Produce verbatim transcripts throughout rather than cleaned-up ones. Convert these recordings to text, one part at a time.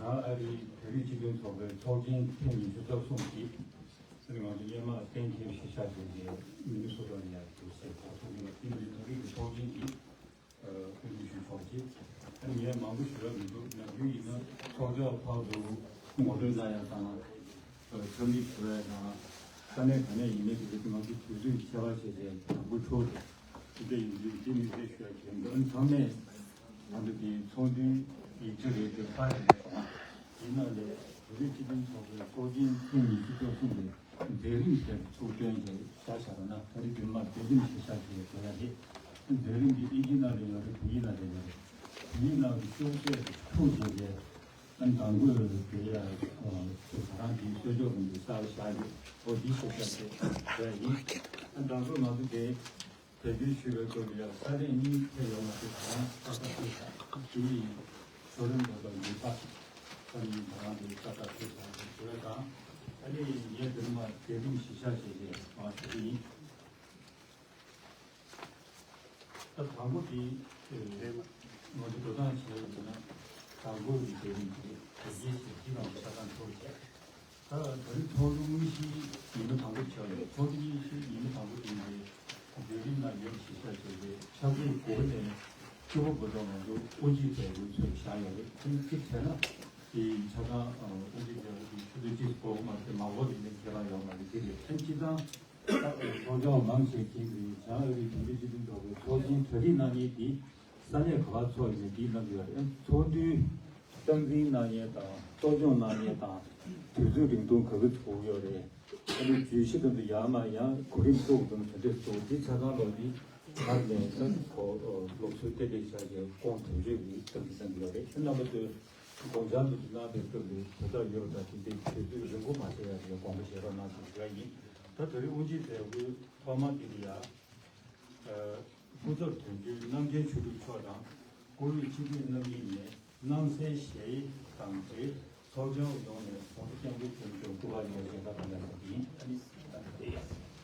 ཨ་རིའི་བོད་རིགས་སྤྱི་མཐུན་ཚོགས་པའི་ཚོགས་ཆེན་ཐེངས་ཉི་ཤུ་རྩ་གསུམ་གྱི་ཨ་རི་ང་ཚོ་སྔོན་མ་གཏན་འཁེལ་གཞིར་བཞག་བྱས་ཏེ་མི་ནི་སོ་ཊ་ནས་ཡར་དུ་སེ་ཚོགས་ཚོགས་ཡིན་པ་དེ་ནི་བོད་རིགས་ཀྱི་ཚོགས་ཆེན་གྱི་ཨ་དབུ་འཛུགས་ཞུ་ཆོག་ཅིག་ཨ་ནི་ངས་མང་པོ་ཞུ་ཡ་མི་འདུག་ནམ་རྒྱུན་ཡིན་ན་ཚོགས་བཅར་ཕར་ཚུར་ངོ་སྤྲོད་གནང་ཡ་དང་། འཚམས་འདྲི་ཞུ་ཡ་དང་། ས་གནས་ག་ནས་ཡིན་ནའི་དེ་རིང་ང་ཚོ་དུས་ཚོད་ཁྱད་པར་བྱས་ཏེ་དང་པོ་འཕྲོ་དེ་འདྲ་ཡིན་དུས་དེ་མི་ཚེ་ཞུ་ཡ་གལ་འདུག་ཨ་ནི་ཚང་མས་ང་ཚོ་དེ་ཚོགས་འདུའི་ཡིག་ཆ་རེད་དེ་ཕར་ཡིན་ནའི་ཡིན་ན་ལས་བོད་རིགས་སྤྱི་མཐུན་ཚོགས་པའི་ཚོགས་ཆེན་ཐེངས་ཉི་ཤུ་རྩ་གསུམ་གྱི་མཛད་རིམ་དེ་ཚུར་བཏོན་བྱས་བཞག་བཞག་པ་ན་ད་རེས་རྗེས་མ་མཛད་རིམ་གཞིར་བཞག་བྱས་དགོས་ཡ་རེད། མཛད་རིམ་འདི་ཨིན་ཇི་ནང་ལ་ཡོད་རེད། བོད་ཡིག་ནང་ལ་ཡོད་རེད། བོད་ཡིག་ནང་གི་ཤོག་ཚད་ཐུག་བྱས་ཏེ། ཨ་ནི་དང་པོ་དེ་ཡ་ཚོ་ད་རང་གི་གསོལ་ལྕོག་གི་འདི་ས་ལ་བཞག་ཡོད། འོ་འདི་ཤོག་ཚད་དེ་བས་ཡིན། ཨ་ནི་དང་པོ་ང་ཚོ་དེ་དེ་དུས་ཞུས་པའི་སྐོར་ལ་ཡ་ས་གནས་གཉིས་ཐད་ཡོང་བ་དེ་ད་རང་ས་ས་ཐུག་ས་དེ་ཡིན། ཤོག་རིམ་འགྲོ་སྟངས་འདི་ས་ས་གནས་ད་རང་གི་ས་ས་ཐུག་ས་དེ་བྱས་དང་། ཨ་ནི་ངས་དེ་ནི་མ་དེ་རིང་གཞིར་བཞག་བྱས་ཏེ་མ་ཞུ་གི་ཡིན། ད་དང་པོ་དེ་ང་ཚོ་འགྲོ་སྟངས་བྱས་ཡོད་ན་དང་པོ་གི་དེ་རིང་དེ་དེ་རྗེས་སུ་སྤྱི་ནང་གི་ཆ་ཚང་ཐོར་བྱས། ད་ད་རིང་ཚོགས་འདུ་དངོས་གཞིའི་ཉིན་མོ་དང་པོ་བྱས་ཡོད། ཚོགས་འདུ་དངོས་གཞིའི་ཉིན་མོ་དང་པོ་དེ་ཡིན་པའི་མཛད་རིམ་ནང་ཡོད་གཞིར་བཞག་བྱས་ཏེ་ཕྱག་དཔེ་དགུ་པ་ནས་བཅུ་པ་བར་དུ་ང་ཚོ་དབུ་འབྱེད་མཛད་སྒོའི་ཚུལ་བཞག་ཡོད་རེད། དེ་གཅིག་བྱས་ན་དེ་ཆ་ཚང་དབུ་འབྱེད་མཛད་སྒོ་དེ་ཆུ་ཚོད་གཅིག་འགོར་གི་མ་རེད། མ་འགོར་ཡིན་ནའི་ཁྱད་པར་ཡོད་མ་རེད། དེ་རེད། ཨ་ནི་སྤྱི་བཏང་ཚོགས་བཅར་མང་ཆེ་མཁན་གྱིས་བྱང་ཨ་རིའི་བོད་རིགས་སྤྱི་མཐུན་ཚོགས་པའི་ཚོགས་ཆེན་གྲ་སྒྲིག་གནང་མཁན་དེ་ས་གནས་ག་པར་ཚོགས་ཡིན་མིན་འདི་གནང་གི་ཡོད་རེད། ཚོགས་འདུའི་སྟངས་འཛིན་གནང་མཁན་དང་གཙོ་སྐྱོང་གནང་མཁན་དང་དུས་ཚོད་རིང་ཐུང་ག་གི་ཚོགས་ཡོད་རེད། ཨ་ནི་བརྗོད་གཞི་དང་དུ་ཡར་མར་ཡང་གོ་རིམ་གཙོ་བོ་དང་དེ་འདྲས་གཙོ་བོ་འདི་ཆ་ཚང་ལོག་འདི་ཚར་ནས་ས་གོ་ལོག་སུ་ཏེ་ཏེ་བྱ་བྱེད་ཁོང་དོན་གཅོད་ཀྱི་སྟངས་འཛིན་གནང་གི་ཡོད་རེད། ཁྱེད་རྣམ་པ་ཚོས་དགོངས་འཆར་འདུ་འཛིན་གནང་པའི་སྐབས་ལ་དོ་བདག་ཡོད་པ་དང་དེ་འདྲའི་དུས་ཚོད་རིང་པོ་མ་བྱས་ཡ་དེ་དགོངས་པ་བཞེས་རོགས་གནང་ཞེས་ཞུ་བ་ཡིན། ད་དེ་རིང་དབུ་འབྱེད་མཛད་སྒོའི་ཐོག་མ་དེ་ལ་ཡ། སྐུ་ཚབ་དོན་གཅོད་རྣམ་རྒྱལ་ཆོས་གྲུབ་མཆོག་དང་སྐུ་ངོ་སྤྱི་འཐུས་རྣམ་གཉིས་ནས་སྣང་གསལ་ཞལ་དབྱེ་དང་འབྲེལ་ཚོགས་བཅར་ཡོངས་ནས་ཚོགས་གཙོ་སྐྱབས་མགོན་ཆེན་མཆོག་སྐུ་པར་ཡོངས་བཞེས་ཁ་དང་ལ་ཡིན། ཨ་ནི་ད་ལྟ་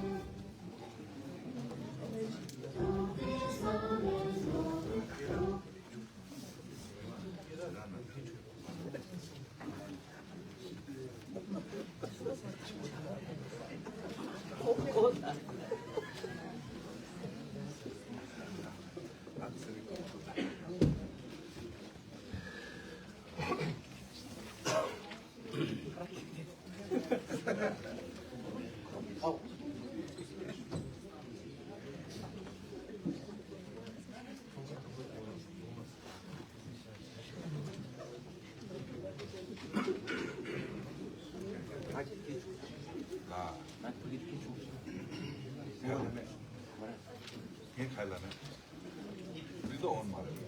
དེ། ངས་ཁ་ལ་ནས་རི་དོ་འོན་མ་རེད།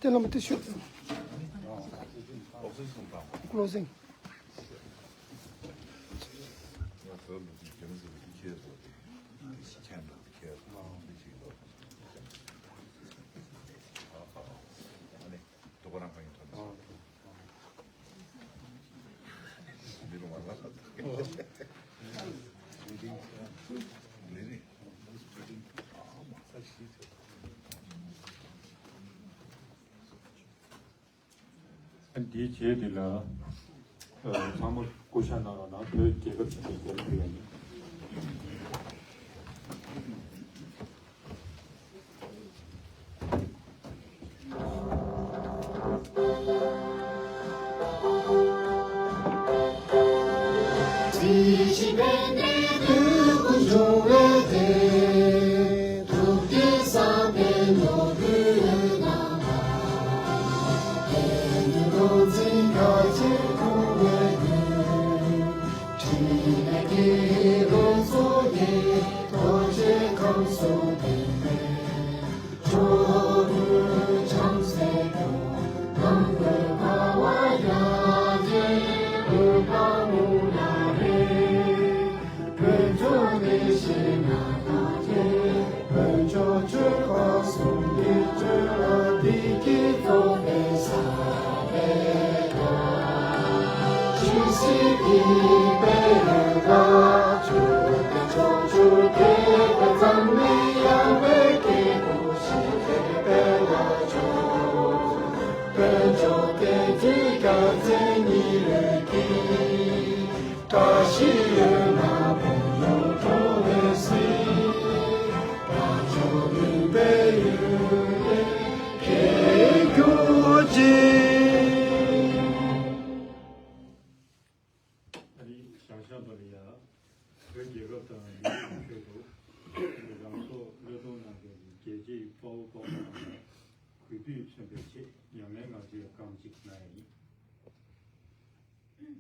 དེ་ལ་མ་དེ་ཤོད། Closing. ང་བོད་མི་རིགས་རྒྱ་མི་ཟེར་བའི་ཁྱེད་ཚོ་དེ་ཁྱེད་འདྲ་ཁྱེད་ཚོ་དེ་ཅིག་ལ་ཨ་ནི་དུ་བ་རང་གང་ཡིན་ཐོན་ནས་འདི་རུ་མ་ལ་ལས་རིགས། འདིའི་རྗེས་འདི་ལ། ཚང་མ་སྐུ་ཞབས་གནང་རོགས་གནང་། བོད་རྒྱལ་ཁབ་ཆེན་པོའི་རྒྱལ་ཁབ་ཡིན། ཨ་རིའི་བཞག་བཞག་པ་ལ་ཡ། བོད་རྒྱལ་ཁབ་དང་ཡུལ་གྱི་ཆེད་དུ་རང་སྲོག་བློས་གཏོང་གནང་མཁན་གྱི་རྒྱལ་གཅེས་དཔའ་བོ་དཔའ་མོ་རྣམས་ལ་གུས་འདུད་མཚོན་པའི་ཆེད་ཉམས་ལེན་ང་ཚོས་རྐང་གཅིག་གནང་ཡ་ཡིན།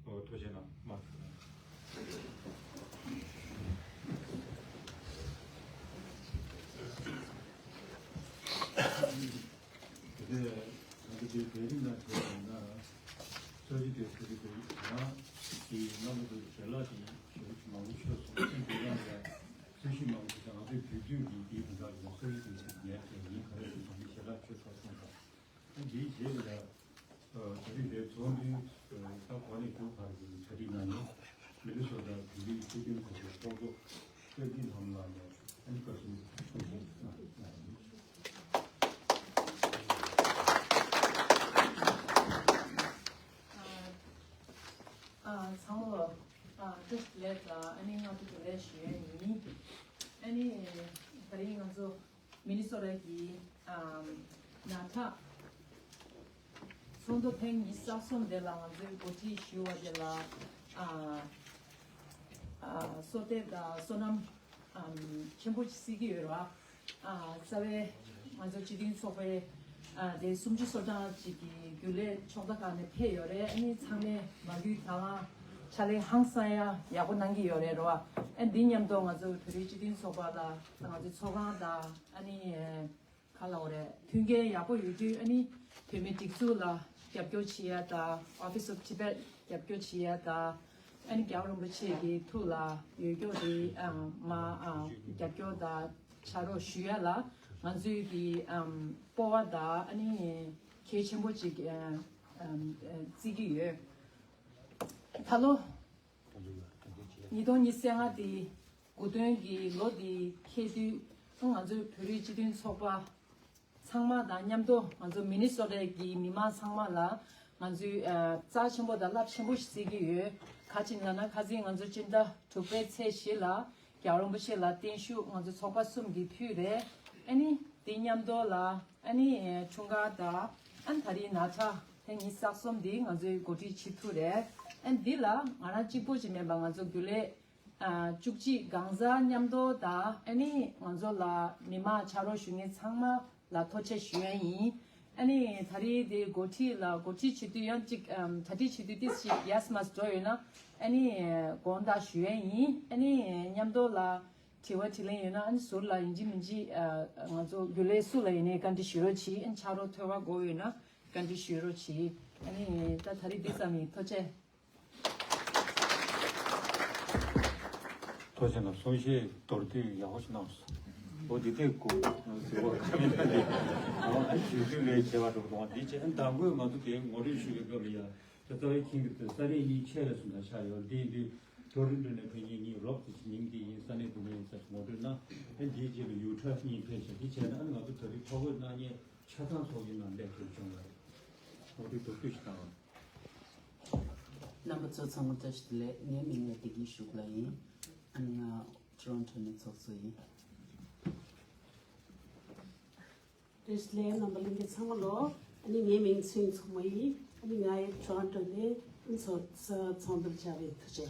ཨོ། ཐུགས་རྗེ་གནང་། མ། དེ་ནས་ང་ཚོ་དེ་བོད་རིགས་ནང་བྱས་པ་ཡིན་ན། གསར་འགྱུར་དེ་ཟེར་གྱི་འདུག་ང་གི་རྣམ་པ་དེ་ཞལ་ལག་དེ་ཞེ་པོ་ཅིག་མང་པོ་ཤོར་སོང་། ཨ་ནི་དེ་རང་ལ་རྩོད་གཞི་མང་པོ་ཞིག་ང་ཚོའི་བོད་བསྟུན་གྱི་འདིའི་དོན་དག་ལ་གསར་འགྱུར་དེ་ཟེར་ཉན་བྱས་ཡིན། ག་རེ་ཟེར་སོང་དེ་ཞལ་ལག་ཆོད་ཚར་སོང་ཙང་། ཨ་ནི་དེའི་རྗེས་ལ་ཡ། ཨ། ད་རེས་དེ་ཚོགས་འདུའི་ད་གོ་གནས་ཞུ་བར་གྱི་གྲ་སྒྲིག་གནང་མཁན་མི་ནི་སོ་ཊ་བོད་རིགས་སྤྱི་མཐུན་ཚོགས་པའི་ཚོགས་གཙོ་བསྟན་འཛིན་ལྷ་མོ་ལགས་ནས་ཨ་ནི་བཀའ་ཆེམས་ཞུ་གནང་ཡིན། ཨ། ཚང་མ་ལ་བཀྲ་ཤིས་བདེ་ལེགས་དང་ཨ་ནི་སྔ་དྲོ་བདེ་ལེགས་ཞུ་ཡ་ཡིན། ཨ་ནི་ད་རིང་ང་ཚོ་མི་ནི་སོ་ཊ་གི་ཨམ་ཉག་ཕྲ་ཚོགས་འདུ་ཐེངས་ཉི་ཤུ་རྩ་གསུམ་དེ་ལ་ང་ཚོས་གོ་སྒྲིག་ཞུས་པ་དེ་ལ་ཨ་ཨ་བསོད་བདེ་དང་བསོད་ནམས་ཨམ་ཆེན་པོ་ཞིག་བརྩི་གི་ཡོད་རེད་བ། ཨ་རྩ་བའི་ང་ཚོ་སྤྱི་མཐུན་ཚོགས་པའི་ཨ་དེ་སུམ་ཅུ་སོ་གྲངས་ཅིག་གི་རྒྱུན་ལས་ཕྱོགས་མཐའ་ཁག་ནས་ཕེབས་ཡོད་རེད། ཨ་ནི་ཚང་མས་མ་གུས་དང་བླངས་ཕྱག་ལས་ཧང་སང་ཡ་ཡག་པོ་གནང་གི་ཡོད་རེད་རོ། ཨ་འདི་མཉམ་དུ་ང་ཚོ་བོད་རིགས་སྤྱི་མཐུན་ཚོགས་པ་ལ་ང་ཚོའི་ཚོགས་ཁང་དང་ཨ་ནི་ག་ལབ་དགོས་རེད། མཐུན་རྐྱེན་ཡག་པོ་ཡོད་དུས་ཨ་ནི་བོད་མིའི་སྒྲིག་འཛུགས་ལ་རྒྱབ་སྐྱོར་བྱེད་ཡ་དང་Office of Tibet རྒྱབ་སྐྱོར་བྱེད་ཡ་དང་ཨ་ནི་རྒྱལ་བ་རིན་པོ་ཆེ་གི་ཐུགས་ལ་འོས་སྐྱོར་དེ་ཨ་མ་ཨ་རྒྱབ་སྐྱོར་དང་། ཕྱག་རོགས་ཞུ་ཡ་ལ་ང་ཚོའི་གི་ཨམ་སྤོབས་པ་དང་ཨ་ནི་གལ་ཆེན་པོ་ཅིག་ཨ་ཨམ་ཨ་བརྩི་གི་ཡོད། ད་ལོ་ཉིས་སྟོང་ཉི་ཤུ་རྩ་ལྔ་དེ་དགུང་སྟོན་གྱི་ལོ་དེ་འཁེལ་དུས་ ང་ཚོའི་བོད་རིགས་སྤྱི་མཐུན་ཚོགས་པ་ཚང་མ་དང་མཉམ་དུ་ང་ཚོ་མི་ནི་སོ་ཊ་གི་མི་མང་ཚང་མ་ལ་ང་ཚོས་ཨ་རྩ་ཆེན་པོ་དང་རླབས་ཆེན་པོ་ཞིག་བརྩི་གི་ཡོད། ག་ཅི་ལབ་ན་ཁ་སང་ང་ཚོ་སྤྱི་ཟླ་དྲུག་པའི་ཚེས་བཞི་ལ་རྒྱལ་བ་རིན་པོ་ཆེ་ལ་བརྟན་བཞུགས་ང་ཚོ་ཚོགས་པ་གསུམ་གྱིས་ཕུལ་རེད། ཨ་ནི་དེ་མཉམ་དུ་ལ་ཨ་ནི་འཁྲུངས་སྐར་དང་ཨ་ནི་ད་རེས་ན་ཚ་ཐེངས་ཉི་ཤུ་རྩ་གསུམ་འདི་ང་ཚོས་གོ་སྒྲིག་བྱེད་ཐུབ་རེད། ཨ་ནི་འདི་ལ་ང་རང་གཅིག་པོ་ཅིག་མིན་པ་ང་ཚོ་རྒྱུན་ལས་ཨ་བཅུ་གཅིག་གང་ཟག་མཉམ་དུ་དང་ཨ་ནི་ང་ཚོ་ལ་མི་མང་ཕྱག་རོགས་ཞུ་མཁན་ཚང་མ་ལ་ཐུགས་རྗེ་ཆེ་ཞུ་ཡ་ཡིན། ཨ་ནི་ད་རེས་དེ་འགོ་ཁྲིད་ལ་འགོ་ཁྲིད་བྱེད་དུས་ཡང་གཅིག་ཨམ་གྲ་སྒྲིག་བྱེད་དུས་ཏིས་ཞིག་ཡས་མས་འགྲོ་ཡོད་ན་ཨ་ནི་དགོངས་དག་ཞུ་ཡ་ཡིན། ཨ་ནི་མཉམ་དུ་ལ་དྲི་བ་དྲིས་ལན་ཡོད་ན་ཨ་ནི་ཟུར་ལ་ཡིན་གཅིག་མིན་གཅིག་ཨ་ང་ཚོ་རྒྱུན་ལས་སུ་ལ་ཡིན་ནའི་བཀའ་འདྲི་ཞུ་རོགས་གྱིས། ཨ་ནི་ཕྱག་རོགས་ཐོལ་པ་དགོས་ཡོད་ན་བཀའ་འདྲི་ཞུ་རོགས་གྱིས། ཨ་ནི་ད་ད་རེས་འདི་ཙམ་ཡིན། ཐུགས་རྗེ་ཆེ། ཐུགས་རྗེ་གནང་། གསུང་བཤད་མདོར་བསྡུས་ཡག་པོ་ཞིག་གནང་སོང་། འོ་འདི་ཐད་ཀོ་ཟེར་བ་ཁ་མི་ཐད་དེ། འོ་ཨ་ཞུ་རྒྱུ་ལས་བྱེད་པ་འགྲོ་གི་འདུག་འདི་བྱས་ཨ་མདང་དགོས་ང་ཚོ་དེ་ངོ་སྤྲོད་ཞུ་བའི་སྐབས་ལ་ཡ་ད་རྩ་བའི་ཁྱིམ་གྱི་ས་གནས་གཉིས་ཆད་ལ་སོང་ད་ཆགས་ཡོད། འདི་འདི་མདོ་རིན་སྒྲོན་ནས་ཕེབས་མཁན་གཉིས་རོབ་ཙམ་ཉིན་འདི་ཡིན་ས་གནས་འདི་ནས་ས་ངོ་སྤྲོད་གནང་། ཨ་འདིའི་རྗེས་ལ་ཡུ་ཊ་གཉིས་ཕེབས་ཤག་འདི་བྱས་ན་ཨ་ང་ཚོ་ད་རེས་ཕྲུ་གུ་གནང་མཁན་ཆ་ཚང་ཚོགས་ཀྱི་ནང་སླེབས་ཐུབ་བྱུང་བ་རེད། ངོ་སྤྲོད་མདོར་བསྡུས་ཤིག་གནང་རོགས། རྣམ་པ་ཚོ་ཚང་མ་བཀྲ་ཤིས་བདེ་ལེགས། ངའི་མིང་ལ་བདེ་སྐྱིད་ཤུགས་ལ་ཡིན། ཨ་ནི་ང་ཊོ་རོན་ཊོ་ནས་ཚོགས་གཙོ་ཡིན། བཀྲ་ཤིས་བདེ་ལེགས་རྣམ་པ་ལྷན་རྒྱས་ཚང་མ་ལོ། ཨ་ནི་ངའི་མིང་ཚེ་རིང་མཚོ་མོ་ཡིན། ཨ་ནི་ང་ཡི་ཊོ་རོན་ཊོ་ནས་ཚོགས་ཚོགས་འདུར་བཅར་བའི་ཐུགས་རྗེ།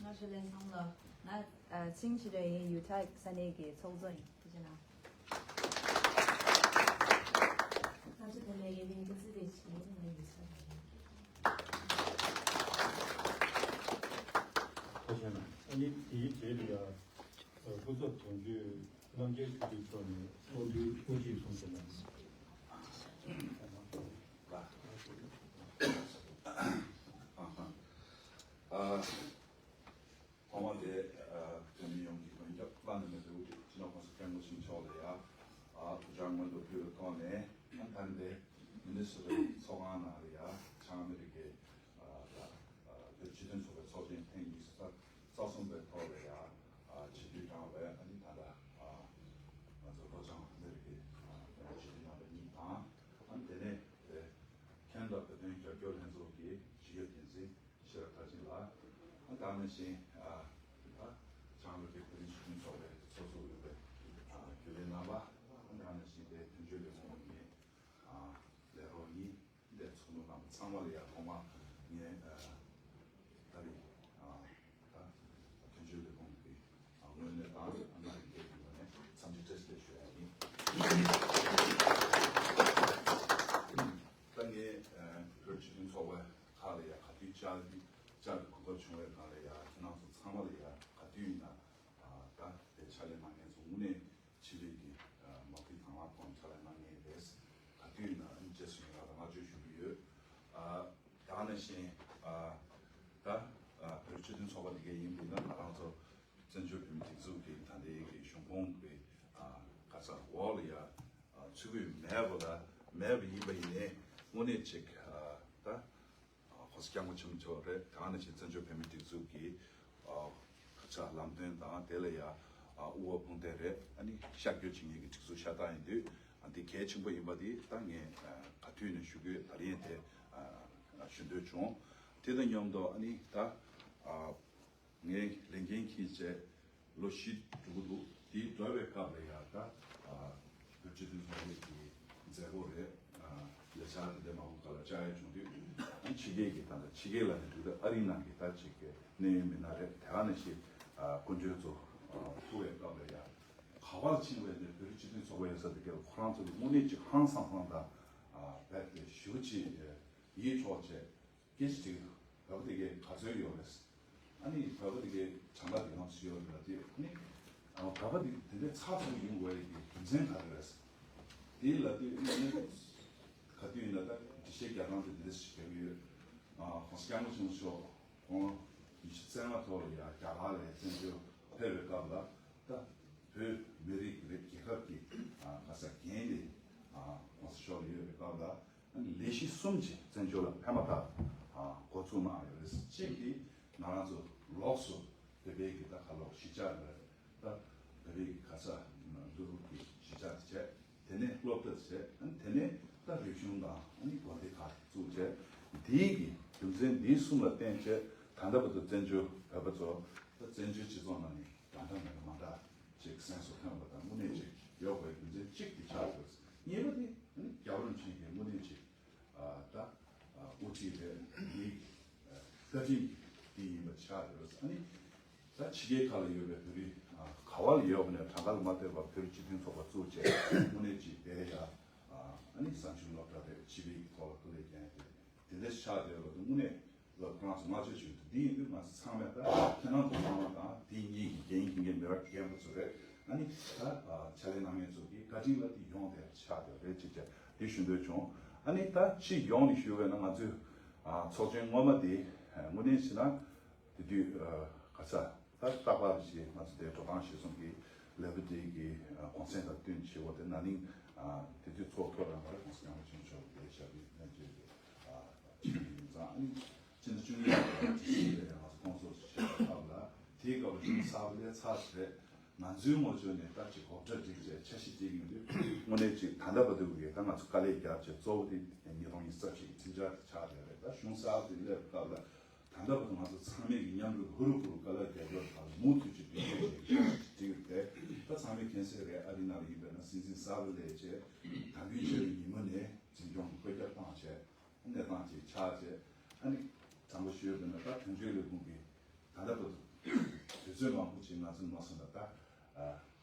ང་ཤུ་ལེན་ཚང་ལོ། ང་ཨ་ཚིང་ཆི་རེ་ཡིན། ཡུ་ཊ་ས་གནས་ཀྱི་ཚོགས་གཙོ་ཡིན། ཐུགས་རྗེ་གནང་། ཐབས་ཇུས་དེ་ལས་ཡིན་ནའི་ཀི་ཙི་རེ་ཆེ་ཡིན་ནའི་ཡིན་ས་རེད། ཐུགས་རྗེ་གནང་། ཨ་ནི་དེའི་རྗེས་ལ་ཡ་སྐུ་ཚབ་དོན་གཅོད་རྣམ་རྒྱལ་ཆོས་སྒྲོན་མཆོག་ནས་ཚོགས་འདུའི་དབུ་ཁྲིད་གསུང་བཤད་གནང་། ཨ། ཐོག་མ་དེ་བོད་མི་ཡོངས་ཀྱི་མགོན་སྐྱབས་བླ་ན་མེད་པའི་དབུ་ཁྲིད་སྤྱི་ནོར་༸གོང་ས་༸སྐྱབས་མགོན་ཆེན་པོ་མཆོག་ལ་ཡ་ཐུགས་རྗེ་སྔོན་དུ་ཕུལ་བའི་ཐོག་ནས་ད་ལྟའི་མི་ནི་སོ་ཊའི་ཚོགས་ཁང་ནང་ལ་ཡ་བྱང་ཨ་མི་རི་ཀའི་བོད་སྤྱི་མཐུན་ཚོགས་པའི་ཚོགས་ཆེན་ཐེངས་ཉི་ཤུ་རྩ་གསུམ་པའི་ཐོག་ལ་ཡ་ཆིབས་བསྒྱུར་བགྲངས་པའི་ཨ་ནི་ད་ལྟ་ང་ཚོ་ལྷོ་བྱང་ཨ་མི་རི་ཀའི་བོད་སྤྱི་མཐུན་རྣམ་པ་གཉིས་དང་ཨ་ནི་དེ་ནས་ཁེ་ན་ཌ་བོད་དོན་རྒྱབ་སྐྱོར་ལྷན་ཚོགས་ཀྱི་སྤྱི་ཁྱབ་འགན་འཛིན་ཤེས་རབ་མཐར་ཕྱིན་ལགས། ཨ་ད་ནང་བཞིན་ཨ་ད་བྱང་ཨ་མི་རི་ཀའི་བོད་རིགས་སྤྱི་མཐུན་ཚོགས་པའི་ཚོགས་གཙོ་འོས་པའི་ཨ་རྒྱུན་ལས་རྣམ་པ། ཨ་ད་ནང་བཞིན་དེ་དོན་གཅོད་ལས་ཁུངས་ཀྱི་ཨ་ལས་རོགས་གཉིས། དེ་ཚོགས་འདུ་རྣམ་པ་ཚང་མ་ལ་ཡ་ཐོག་མ་ངས་ཨ་ད་རེས་ཨ་ད་དོན་གཅོད་ལས་ཁུངས་ཀྱི་ཨ་ངོས་ནས་དང་ཨ་མི་རི་ཀའི་ངོས་ནས་འཚམས་འདྲི་བཀྲ་ཤིས་བདེ་ལེགས་ཞུ་ཡ་ཡིན། ད་ངས་ཨ་བོད་སྤྱི་མཐུན་ཚོགས་པ་ཁག་ལ་ཡ་ག་དུས་བཅར་བཅར་གྱི་གོ་སྐབས་བྱུང་བའི་སྒང་ལ་ཡ་ཁྱེད་རང་ཚོ་ཚང་མ་ལ་ཡ་ག་དུས་ཡིན་ན་ཨ་ད་དེ་ཕྱག་ལས་གནང་མཁན་ཚོ་དངོས་གནས་ཕྱི་པའི་གི་མ་བུ་དང་བླངས་ཐོག་ཕྱག་ལས་གནང་མཁན་རེད། ག་དུས་ཡིན་ན་རྗེས་སུ་ཡི་རང་དང་བསྔགས་བརྗོད་ཞུ་གི་ཡོད། ཨ་ད་ག་ནང་བཞིན་ཨ་ད་ཨ་བོད་སྤྱི་མཐུན་ཚོགས་པ་འདི་གའི་ཡིན་པ་ཡིན་ན་ང་རང་ཚོ་བཙན་བྱོལ་བོད་མིའི་སྒྲིག་འཛུགས་ཀྱི་ད་ལྟའི་གི་གཞུང་ཁོངས་ཀྱི་ཨ་ག་ས་འོག་ལ་ཡ་ཨ་ཚུད་ཀྱི་མེད་པ་ལ་མེད་པ་ཡིན་པ་ཡིན་ནའི་དངོས་གནས་ཅིག་ཨ་ད། ཨ་༸གོང་ས་༸སྐྱབས་མགོན་ཆེན་པོ་མཆོག་རེད། ད་ག་ནང་བཞིན་བཙན་བྱོལ་བོད་མིའི་སྒྲིག་འཛུགས་ཀྱི་ཨ་ཁ་ཆག་ལམ་སྟོན་དང་དེ་ལ་ཡ་ཨ་དབུ་བ་དཔུང་སྡེ་རེད། ཨ་ནི་ཤར་བསྐྱོད་བྱེད་མཁན་གྱི་སྒྲིག་འཛུགས་ཤ་སྟག་ཡིན་དུས་ཨ་འདི་གལ་ཆེན་པོ་ཡིན་པ་འདི་ད་ངས་ཨ་ག་དུས་ནས་ཞུ་གི་ཡོད། ད་རིང་དེ་ཨ་ཞུ་འདོད་བྱུང་། དེ་དང་མཉམ་དུ་ཨ་ནི་ད་ཨ། ངའི་ལས་འགན་འཁྱེར་བྱས་ལོ་བཞི་འགྲོ་གི་འདུག་དེའི་འགྲོ་བའི་སྐབས་ལ་ཡང་ད་ཨ་བོད་སྤྱི་མཐུན་ཚོགས་པའི་གི་མཛད་སྒོ་རེད། ཨ་ལས་འཆར་དེ་འདྲ་མང་པོ་སྒང་ལ་བཅར་ཡ་བྱུང་དུས་ཨ་ཕྱི་རྒྱལ་གྱི་ད་ལྟ་ཕྱི་རྒྱལ་ལ་ནི་འདུག་ད་ཨ་རིའི་ནང་གི་ད་ཅིག་གི་གནད་ཡོད་མི་སྣ་རེད། དེ་ག་ནང་བཞིན་ཨ་སྐུ་མགྲོན་ཚོ་ཨ་ཐུག་པའི་སྐབས་ལ་ཡང་ག་པར་ཕྱིན་པ་ཡིན་ནའི་བོད་རིགས་སྤྱི་མཐུན་ཚོགས་པ་ཡོད་ས་དེ་གའི་ཁོ་རང་ཚོ་གི་དངོས་གནས་ཅིག་ཧང་སང་སང་དང་ཨ་རྦད་དེ་ཞེ་པོ་ཅིག་ཡིད་འཕྲོག་བྱས། སྐད་ཆ་དྲིས་འདུག་བོད་པ་དེ་གས་ག་ཚོད་ཡོད་རེད། ཨ་ནི་བོད་པ་དེ་གས་གྲངས་ཀ་དེ་གང་ཚོད་ཡོད་རེད་ལབ་དུས་ཨ་ནི་ཨ་བོད་པ་དེ་དེ་འདྲའི་ཚགས་ཚུད་ཡོང་དགོས་ཡ་གི་རྒྱུ་མཚན་ག་རེ་རེད། དེ་ལབ་དུས་ཨ་ནི་ག་དུས་ཡིན་ན་ད་འགྲེལ་བཤད་རྒྱག་སྟངས་དེ་འདི་འདྲ་ཞིག་རྒྱག་གི་ཡོད། ཨ་༸གོང་ས་༸སྐྱབས་མགོན་ཆེན་པོ་མཆོག་ཁོང་ཉི་ཤུ་རྩ་ལྔ་ཐོག་ལ་ཡ་རྒྱ་གར་ལ་བཙན་བྱོལ་ཕེབས་པའི་སྐབས་ལ་ད་བོད་མི་རིགས་རེད་རྒྱལ་ཁབ་ཀྱི་ཨ་ག་ས་འགན་དེ་ཨ་༸གོང་ས་མཆོག་ལ་ཡོད་པའི་སྐབས་ལ། ལས་གཞི་གསུམ་གྱི་བཙན་བྱོལ་ལ་ཕན་མ་ཐག་ འགོ་ཚུགས་གནང་ཡོད་རེད། གཅིག་གིས་ང་རང་ཚོ་ལོགས་སུ་བོད་པའི་གི་ད་ཁ་ལོག་གཞིས་ཆགས་ལ་ད་བོད་པའི་གི་ག་ས་འདུ་རུབ་ཀྱི་གཞིས་ཆགས་དེ་བྱས། དེ་ནས་སློབ་གྲྭ་བྱས། ཨ་ནི་དེ་ནས་ད་རིག་གཞུང་དང་ཨ་ནི་དགོན་སྡེ་ཁག་བཙུགས་བྱས། འདིའི་གི་རྒྱུ་མཚན་འདིའི་གསུམ་ལ་བརྟེན་བྱས་ད་ལྟ་བར་དུ་བཙན་བྱོལ་བོད་པ་ཚོ་ད་བཙན་བྱོལ་སྤྱི་ཚོགས་ནང་ནས་འདྲ་འདྲ་མི་འདྲ་མ་འདྲ་ཅིག་གཟེངས་སུ་ཐོན་པ་དང་དངོས་གནས་ཅིག་ཡོད་པའི་རྒྱུ་མཚན་གཅིག་དེ་ཆགས་ཡོད། གཉིས་པ་དེ་ཨ་ནི་རྒྱལ་བ་རིན་པོ་ཆེ་གིས་དངོས་གནས་ཅིག་ཨ་ད་ཨ་དབུ་ཁྲིད་རེད། འདིའི་བཀའ་དྲིན་འདི་ཡིན་པ་ཆགས་ཡོད། ཨ་ནི། ད་ཕྱི་རྒྱལ་ཁག་ལ་ཡོད་པའི་བོད་རིགས་ག་བ་ལ་ཡོད་པ་ནས་གྲངས་ཀ་ལ་མ་ལྟོས་པར་བོད་རིགས་སྤྱི་མཐུན་ཚོགས་པ་བཙུགས་བྱས་དངོས་གནས་ཀྱི་དེ་ཡ་ཨ་ནི་གསར་འགྱུར་སློབ་གྲྭ་རེད། བྱིས་པའི་ཐོག་ལ་སྐུ་ལས་བསྐྱོན་ཏེ་དེ་འདྲ་ཆགས་བསྡད་པ་དེ་དངོས་གནས་ལ་ཁོ་རང་ཚོ་བསྔགས་བརྗོད་བྱེད་ཐུབ། འདི་ཡིན་དུས་ང་ཚོ་ཚང་མས་ད་ཁྱེད་རང་ཚོ་ཚང་མ་དང་དེ་གཉིས་ཀྱི་འགན་འཁྱེར་མཁན་མི་རབས་རྒན་པ་ཚོ་རེད། ཨ་ནི་ད་ཕྱག་ལས་གནང་མཁན་ཚོ་གི་བཀའ་དྲིན་ལ་དེ་ཡོང་བསྡད་པ་ཆགས་བསྡད་རེད་ཅེས་བྱས་དེ་ཞུ་འདོད་བྱུང་། ཨ་ནི་ད་སྤྱི་ཡོངས་ནས་ཞུ་བས་ན་ང་ཚོའི་ཚོགས་ཆེན་སྔོན་མ་དེ་དངོས་གནས་བྱས་ན། དེ་དུས་ག་ས་ད་རྟག་པར་ཞིག་ང་ཚོ་དེ་འགྲོ་སྟངས་གཞིར་བཟུང་གིས་ལེ་བྷ་ཊི་གི་གུང་སེང་དང་བསྟུན་བྱེད་པོ་དེ་ན་ནིང་དེ་དུས་ཚོགས་ཐོག་རང་བར་གུང་སེང་ཡང་ཆེན་ཆོག་དེ་ཞབས་ཀྱི་གནས་བཅས་ཀྱི་ཆེད་དུ་ཡིན་ཙང་ཨ་ནི་ཕྱི་ཟླ་བཅུ་གཉིས་ལ་ཇི་སྲིད་ལ་ཡང་ང་ཚོ་ཁོང་ཚོ་བྱེད་པའི་སྐབས་ལ་དེའི་སྐབས་ལ་གཞུང་གསར་པ་ལས་ཚར་རེད། ང་ཚོའི་ངོས་ཕྱོགས་ནས་ད་ཅིག་གོ་སྒྲ་སྒྲིག་བྱས་འཆར་གཞི་སྒྲིག་ཡོང་དུས་དངོས་གནས་ཅིག་ད་ལྟ་བར་དུ་གི་ད་ང་ཚོ་དཀའ་ལས་བརྒྱབ་བྱས་གཙོ་བོ་དེ་ཉིས་སྟོང་ཉི་ཤུ་རྩ་བཞི་གི་ཁྲིམས་འཆར་དེ་ཆགས་བསྡད་རེད། ད་གཞུང་གསར་པ་དེ་སླེབས་སྐབས་ལ་ད་ལྟ་བར་དུ་ང་ཚོ་ཚང་མས་ཀྱི་མཉམ་རུབ་ཧུར་ཧུར་དཀའ་ལས་རྒྱབ་ཡོད་པ་མུ་མཐུད་ཀྱི་མདུན་སྐྱོད་བྱེད་ཀྱི་ཡོད་པ་ཞིག་བྲིས་ཡོད་པས། ད་ཚང་མས་མཁྱེན་གསལ་རེད། ཨ་རི་ནང་ལ་ཡིན་པས་ན་སྲིད་འཛིན་གསར་པ་སླེབས་བྱས་ད་དུས་ཆེ་བའི་ཉིན་མོ་ནས་འཛིན་སྐྱོང་གི་བཀོད་ཁྱབ་བཏང་བྱས་གནས་སྟངས་ཅིག་ཆགས་བྱས། ཨ་ནི་དྲང་པོ་ཞུས་པ་ཡིན་ན་ད་དོན་གཅོད་ལས་ཁུངས་ཀྱི་ད་ལྟ་བར་དུ་དུས་ཚོད་མང་པོ་ཅིག་ང་ཚོ་མ་སོང་ན་ད་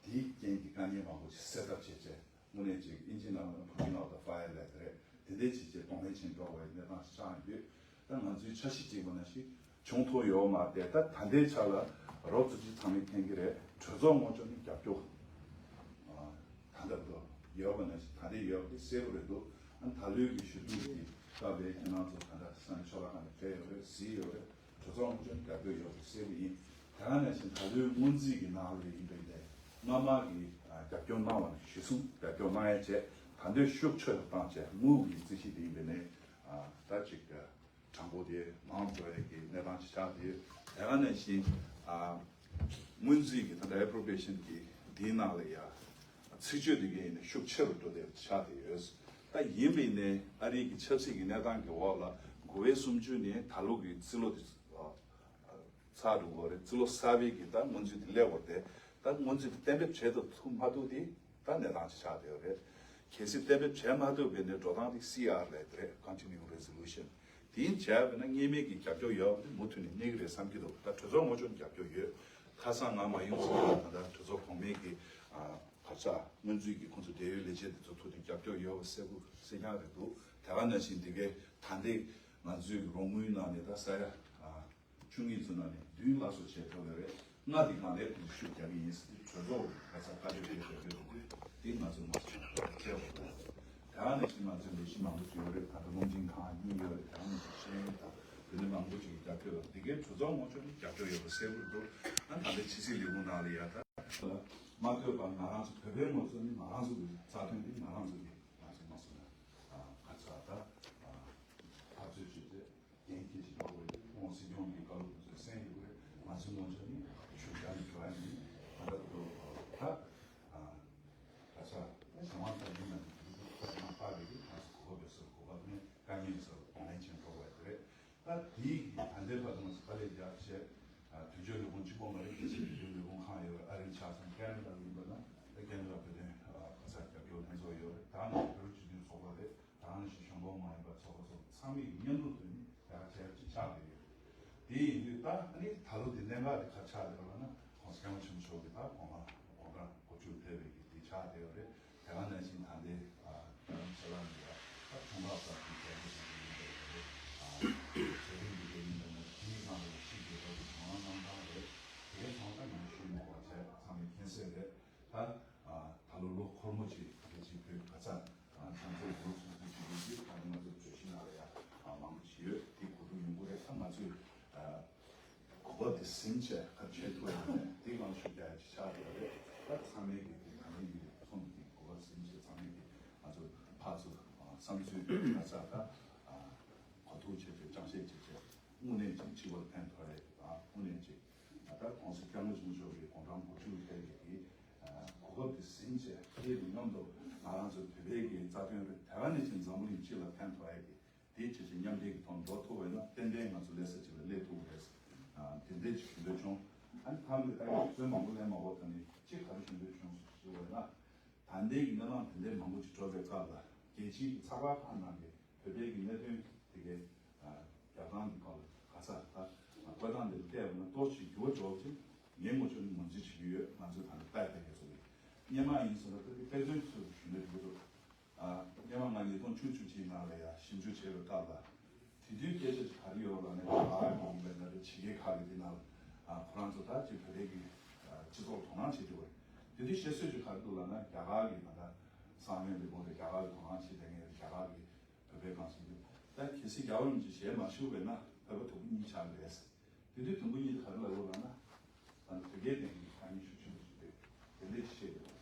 དེའི་རྐྱེན་གྱིས་དཀའ་ངལ་མང་པོ་ཅིག་སེལ་ཐབས་བྱས་བྱས་དངོས་གནས་ཅིག་ཨིན་ཇི་ནང་ལ་putting out the fire ལབ་དེ་རེད། དེ་འདྲའི་བྱས་བྱས་གདོང་ལེན་བྱེད་འགྲོ་བའི་གནས་སྟངས་ཤིག་ཆགས་ཡོད། ད་ང་ཚོའི་འཆར་གཞི་བྱས་པ་ནང་བཞིན་བྱུང་ཐུབ་ཡོད་མ་རེད། ད་ད་ལྟའི་ཆ་ལ་རོབ་ཙམ་ཅིག་ཚང་མས་མཁྱེན་གྱི་རེད། གྲོས་ཚོགས་ངོས་ཕྱོགས་ནས་རྒྱབ་སྐྱོར་ད་ལྟ་བར་དུ་ཡོད་པ་ནང་བཞིན་ད་ལྟའི་ཡོད་པ་དེ་གསལ་པོ་རེད་འདུག་ཨ་ནི་ད་ལོའི་གི་ཞུ་གཏུག་གི་སྐབས་ལ་ཁྱེད་རང་ཚོ་ད་ལྟ་ས་གནས་ཆོས་ལག་ཁང་ནས་ཕེབས་ཡོད་རེད། གཟིགས་ཡོད་རེད། གྲོས་ཚོགས་ངོས་ཕྱོགས་ནས་རྒྱབ་སྐྱོར་ཡོད་པ་གསལ་པོ་ཡིན། དེ་ག་ནང་བཞིན་ད་ལོའི་སྔོན་རྩིས་ཀྱི་ནང་ལ་ཡིན་པའི་ནས་སྔ་མ་གི་རྒྱབ་སྐྱོར་གནང་བ་ནས་གཞི་བཟུང་རྒྱབ་སྐྱོར་གནང་ཡས་བྱས་ད་ལྟའི་ཤུགས་ཆེ་རུ་བཏང་བྱས་དངུལ་གྱི་རྩིས་གཞི་དེ་ཡིན་པའི་ནས་ད་ཅིག་དྲང་པོ་དེ་མང་དུ་འགྲོ་ཡས་ཀྱི་གནས་སྟངས་ཅིག་ཆགས་ཡོད། དེ་ག་ནང་བཞིན་སྔོན་རྩིས་ཀྱི་ད་ལྟ་appropriation གི་དེའི་ནང་ལ་ཡ་ཚིག་བརྗོད་དེ་གའི་ནས་ཤུགས་ཆེ་རུ་འགྲོ་བསྡད་ཆགས་བསྡད་ཡོད། ད་ཡིན་པའི་ནས་ཨ་རིའི་གི་ཆབ་སྲིད་ཀྱི་གནས་སྟངས་ཀྱི་འོག་ལ་དགུ་པའི་གསུམ་བཅུ་ནས་ད་ལོ་གི་རྩིས་ལོ་དེ་ཚར་འགྲོ་གི་རེད། རྩིས་ལོ་གསར་པའི་གི་ད་སྔོན་རྩིས་དེ་སླེབས་པ་རེད། ད་སྔོན་རྩིས་དེ་གཏན་འབེབས་བྱེད་ཐུབ་ཐུབ་མ་ཐུབ་དེ་ད་གནས་སྟངས་ཅིག་ཆགས་བསྡད་ཡོད་རེད། གལ་སྲིད་གཏན་འབེབས་བྱེད་མ་ཐུབ་པའི་ནས་འགྲོ་སྟངས་དེ་སི་ཨར་ལབ་དེ་རེད། Continuing Resolution དེ་ཡིན་བྱས་པ་ན་སྔོན་མའི་གི་རྒྱབ་སྐྱོར་ཡོད་པ་དེ་མུ་མཐུད་ནས་གནས་ཀྱི་རེད་བསམ་གྱི་འདུག་ད་གྲོས་ཚོགས་ངོས་ཕྱོགས་ནས་རྒྱབ་སྐྱོར་ཡོད། ཁ་སང་ང་མ་ཡོང་ཚེ་ད་ལྟ་གྲོས་ཚོགས་གོང་མའི་གི་ཨ་ག་ས་སྔོན་རྩིས་ཀྱི་ཁོང་ཚོ་འབྲེལ་ཡོད་ལས་བྱེད་དེ་ཚོ་ཐུག་ནས་རྒྱབ་སྐྱོར་ཡོད་པ་གསལ་པོ་གསལ་རྐྱང་རེད་འདུག་དེ་ག་ནང་བཞིན་དེ་གའི་ད་ལྟའི་ང་ཚོའི་རོགས་དངུལ་ནང་ནས་ད་ས་ཡ་ཨ་བཅུ་གཉིས་ཚོ་ནང་ནས་བདུན་སླར་གསོ་བྱས་ཐུབ་ཡོད་རེད། ལྔ་དེ་གང་ལེགས་ཤུགས་རྒྱག་གི་ཡིན་ཟེར་དུས་གྲོས་ཚོགས་ཀྱི་ག་ས་བཀའ་ཆོས་དེ་ཞུ་གི་འདུག་དེ་ང་ཚོ་མ་བྱུང་བ་ཁྱད་པར་འདུག་དེ་ག་ནང་བཞིན་ང་ཚོའི་ལས་གཞི་མང་པོ་ཅིག་ཡོད་རེད། ད་ལྟ་སློབ་འབྲིང་ཁང་གཉིས་ཡོད་རེད། དེ་ག་ནང་བཞིན་ཤེས་ཡོན་དང་དེ་འདྲ་མང་པོ་ཅིག་གི་རྒྱབ་སྐྱོར་དང་དེ་གའི་གྲོས་ཚོགས་ངོས་ཕྱོགས་ནས་རྒྱབ་སྐྱོར་ཡོད་པ་གསལ་པོ་འདུག་ཨ་ད་ལྟ་ཕྱི་སྲིད་ལས་ཁུངས་ནང་ལ་ཡ་ད་མ་ལྟོས་པར་ང་རང་ཚོ་བོད་པའི་ངོས་ཕྱོགས་ནས་ང་རང་ཚོ་གི་རྩ་དོན་དེ་ང་རང་ཚོ་གི་ང་ཚོ་མ་སོང་ན་ག་ཚོད་ད་འཐབ་རྩོད་བྱས་ཏེ། འགན་འཁྱེར་ཞིག་འགྲོ་དགོས་རེད། ཁོང་སྲིད་སྐྱོང་གི་བཀའ་སློབ་དེ་ཚོ་གསན་ཡོད་རེད། ང་ཚོའི་ངོས་ཕྱོགས་ནས་ཞུ་བཞག་ནས་འགྲོ་ཡ་ཡིན། ད་ལྟ་ད་ད་ཆ་གཞུང་དབང་དང་ཡིན་ན་ཡང་པར་རེད། ང་ཚོ་གོ་བ་བེད་སོར་གོ་བ་ནས་དཀའ་ངལ་སོར་གོང་ལེན་བྱེད་འགྲོ་དགོས་རེད། ད་དེའི་ད་ལྟའི་བར་དུ་ང་ཚོ་དཀའ་ལས་རྒྱག་བྱས། དོན་གཅོད་ལས་ཁུངས་གཅིག་པོ་མ་རེད། རྒྱལ་སྤྱིའི་དོན་གཅོད་ལས་ཁུངས་ཁག་ཡོད་རེད། ཨ་རིར་ཆ་ཚང་ཁེ་ན་ཌ་ཡིན་པ་ན་ད་ཁེ་ན་ཌ་བོད་དོན་ག་ས་རྒྱབ་སྐྱོར་ལྷན་ཚོགས་ཡོད་རེད། ད་ནི་བོད་རིགས་སྤྱི་མཐུན་ཚོགས་པ་རེད། ད་ནི་གཞུང་འབངས་མ་ཡིན་པ་ཚོགས་པ་སོགས་ཚང་མས་མཉམ་དུ་བཏོན་ནས་ཡར་བྱས་ཅིག་ཆགས་བསྡད་ཡོད། དེ་ཡིན་དུས་ད་ནི་ད་ལོ་འདི་གནད་འགག་དེ་ག་ཆགས་བསྡད་པ་ལབ་ན་༸གོང་ས་༸སྐྱབས་མགོན་ཆེན་པོ་མཆོག་གིས་ད་གོང་ལ་གོང་ས་གོ་བཅུར་ཕེབས་པའི་གི་དེ་ཆགས་བསྡད་ཡོད་རེད། དེ་ག་ནང་བཞིན་ད་ལྟའི་རྡ་རམ་ས་ལ་ནས་ཡར་ད་འཁྲུངས་སྐར་གསར་བརྗེ་རྒྱལ་པོ་ཞིག་ཡིན་པའི་རེད། བོད་རིགས་འདི་ག་ཡིན་པ་ན་དེའི་ནང་ལ་ཡང་ཕྱི་རྒྱལ་ཁབ་ཀྱི་གཞུང་ལམ་གནང་སྟངས་རེད། དེ་གའི་ཚང་མ་ད་ང་ཚོ་ཞུ་མི་དགོས་པ་བྱས་ཚང་མས་མཁྱེན་གསལ་རེད། ད་ད་ལོ་ལོ་འཁོར་མོ་ཅིག་རྒྱལ་སྤྱིའི་བོད་ག་ས་བྱང་ཕྱོགས་ལུགས་སྲོལ་འཛིན་བྱེད་ཀྱི་ཡོད་དུས་ད་ང་ཚོ་བརྗོད་གཞི་ནང་ལ་ཡང་མང་པོ་ཞིག་ཡོད། དེ་གོ་རྟོགས་ཡོང་གི་རེད། ད་ང་ཚོས་གོ་སྐབས་དེ་ཟིན་བྱས་ག་བྱེད་ཐུབ་ཡོད་མེད་དེ་ང་ཚོ་ཞུ་རྒྱུ་ཡ་ཅིག་ཆགས་ཡོད་རེད། ད་ཚང་མས་ཀྱི་དེ་ད་ནི་ཡི་ཐོག་ནས་ཀྱི་གོ་སྐབས་ཟིན་བྱས་ཚང་མས་ཀྱི་ང་ཚོ་ཕར་ཚུར་བསམ་ཚུལ་ག་ས་ད་གོ་རྟོགས་བྱས་ཏེ་ཅང་ཤེས་བྱས་བྱས་ དངོས་གནས་ཅིག་སྤྱི་པར་ཕན་ཐོགས་ཡ་དང་དངོས་གནས་ཅིག་ད་༸གོང་ས་༸སྐྱབས་མགོན་ཆེན་པོ་མཆོག་གི་དགུང་གྲངས་དགུ་བཅུ་ལ་ཕེབས་པའི་གི་གོ་སྐབས་དེ་ཟིན་བྱས་དེ་དང་མཉམ་དུ་ང་རང་ཚོ་བོད་པའི་གི་རྩ་དོན་རེད། དེ་ག་ནས་ཅིག་འཛམ་བུ་གླིང་སྤྱི་ལ་ཕན་ཐོགས་ཡ་གི་དེའི་ཆེད་དུ་མཉམ་འབྲེལ་གྱི་ཐོག་འགྲོ་ཐུབ་པ་ཡིན་ན་ཏན་ཏན་ང་ཚོ་ལས་ས་གཅིག་ལ་སླེབས་ཐུབ་པ་རེད། དེ་འདྲའི་ཅིག་ཞུ་འདོད་བྱུང་། ཨ་ནི་མཐའ་མ་ལ་ད་ཡང་ཚོད་མང་པོ་ལེན་མ་དགོས། ད་ནི་གཅིག་ག་རེ་ཞུ་འདོད་བྱུང་ཞུ་བ་ཡིན་ན། ད་ལྟའི་གི་གནས་སྟངས་དེ་འདྲའི་མང་པོ་ཅིག་འགྲོ་བའི་སྐབས་ལ་རྒྱལ་སྤྱིའི་གི་ཚགས་པར་ཁག་ནང་གི་བོད་པའི་གི་གནད་དོན་དེ་གའི་རྒྱབ་ལྗོངས་ཀྱི་སྐོར་ལ་ག་ས་ད་བཀོད་སྟངས་དེ་ལ་བལྟས་པ་ན་ཏོག་ཙམ་འགྱུར་བ་འགྲོ་བ་ཅིག་ངའི་ངོས་ཕྱོགས་ནས་ངོས་འཛིན་བྱེད་ཀྱི་ཡོད། ང་ཚོས་ད་ནི་ལྟ་བསྡད་མཁན་ཚོ་གི་སྔོན་མ་ཡིན་ཟེར་ན་ད་དེ་དཔེ་མཚོན་ཚོས་ཞུ་འདོད་ཡོད་འདུག་ཨ། སྔོན་མ་ང་ཉིས་སྟོང་བཅུ་བཅུ་གཅིག་ནང་ལ་ཡང་ཞིབ་འཇུག་བྱས་པའི་སྐབས་ལ། དེ་དུས་སྐད་ཆ་ཅིག་ག་རེ་ཡོད་ལབ་ན་རྒྱ་གར་གྱི་ཡིན་པ་ན་རེད། ཕྱི་རྒྱལ་ཁག་གི་དེ་ནང་ལ་ཨ་ཁོ་རང་ཚོ་ད་ཅིག་བོད་པའི་གི་ཨ་སྤྱི་ཚོགས་ལ་དོ་སྣང་བྱེད་ཀྱི་ཡོད་རེད། དེ་དུས་བཤད་སྲོལ་ཅིག་ག་རེ་འདུག་ལབ་ན་རྒྱ་གར་གི་ད་ལྟ་གསང་བའི་ལས་ཁུངས་དེ་རྒྱ་གར་གི་དོ་སྣང་བྱེད་བསྡད་མཁན་རེད། རྒྱ་གར་གི་བོད་པའི་གང་ཟེར་དུས་ད་གལ་སྲིད་རྒྱལ་བ་རིན་པོ་ཆེ་ཞལ་མ་བཞུགས་པས་ན་བོད་པ་དུམ་བུ་གཉིས་ཆགས་ཀྱི་རེད། དེ་དུས་དུམ་བུ་གཉིས་ག་རེ་ལབ་ཡོད་ལབ་ན། ད་ནི་བོད་སྐད་སྟེང་གི་དཀའ་ངལ་ཤུགས་ཆེན་པོ་ཞིག་རེད། དེ་འདྲས་ཤིག་བཤད་ཡོད།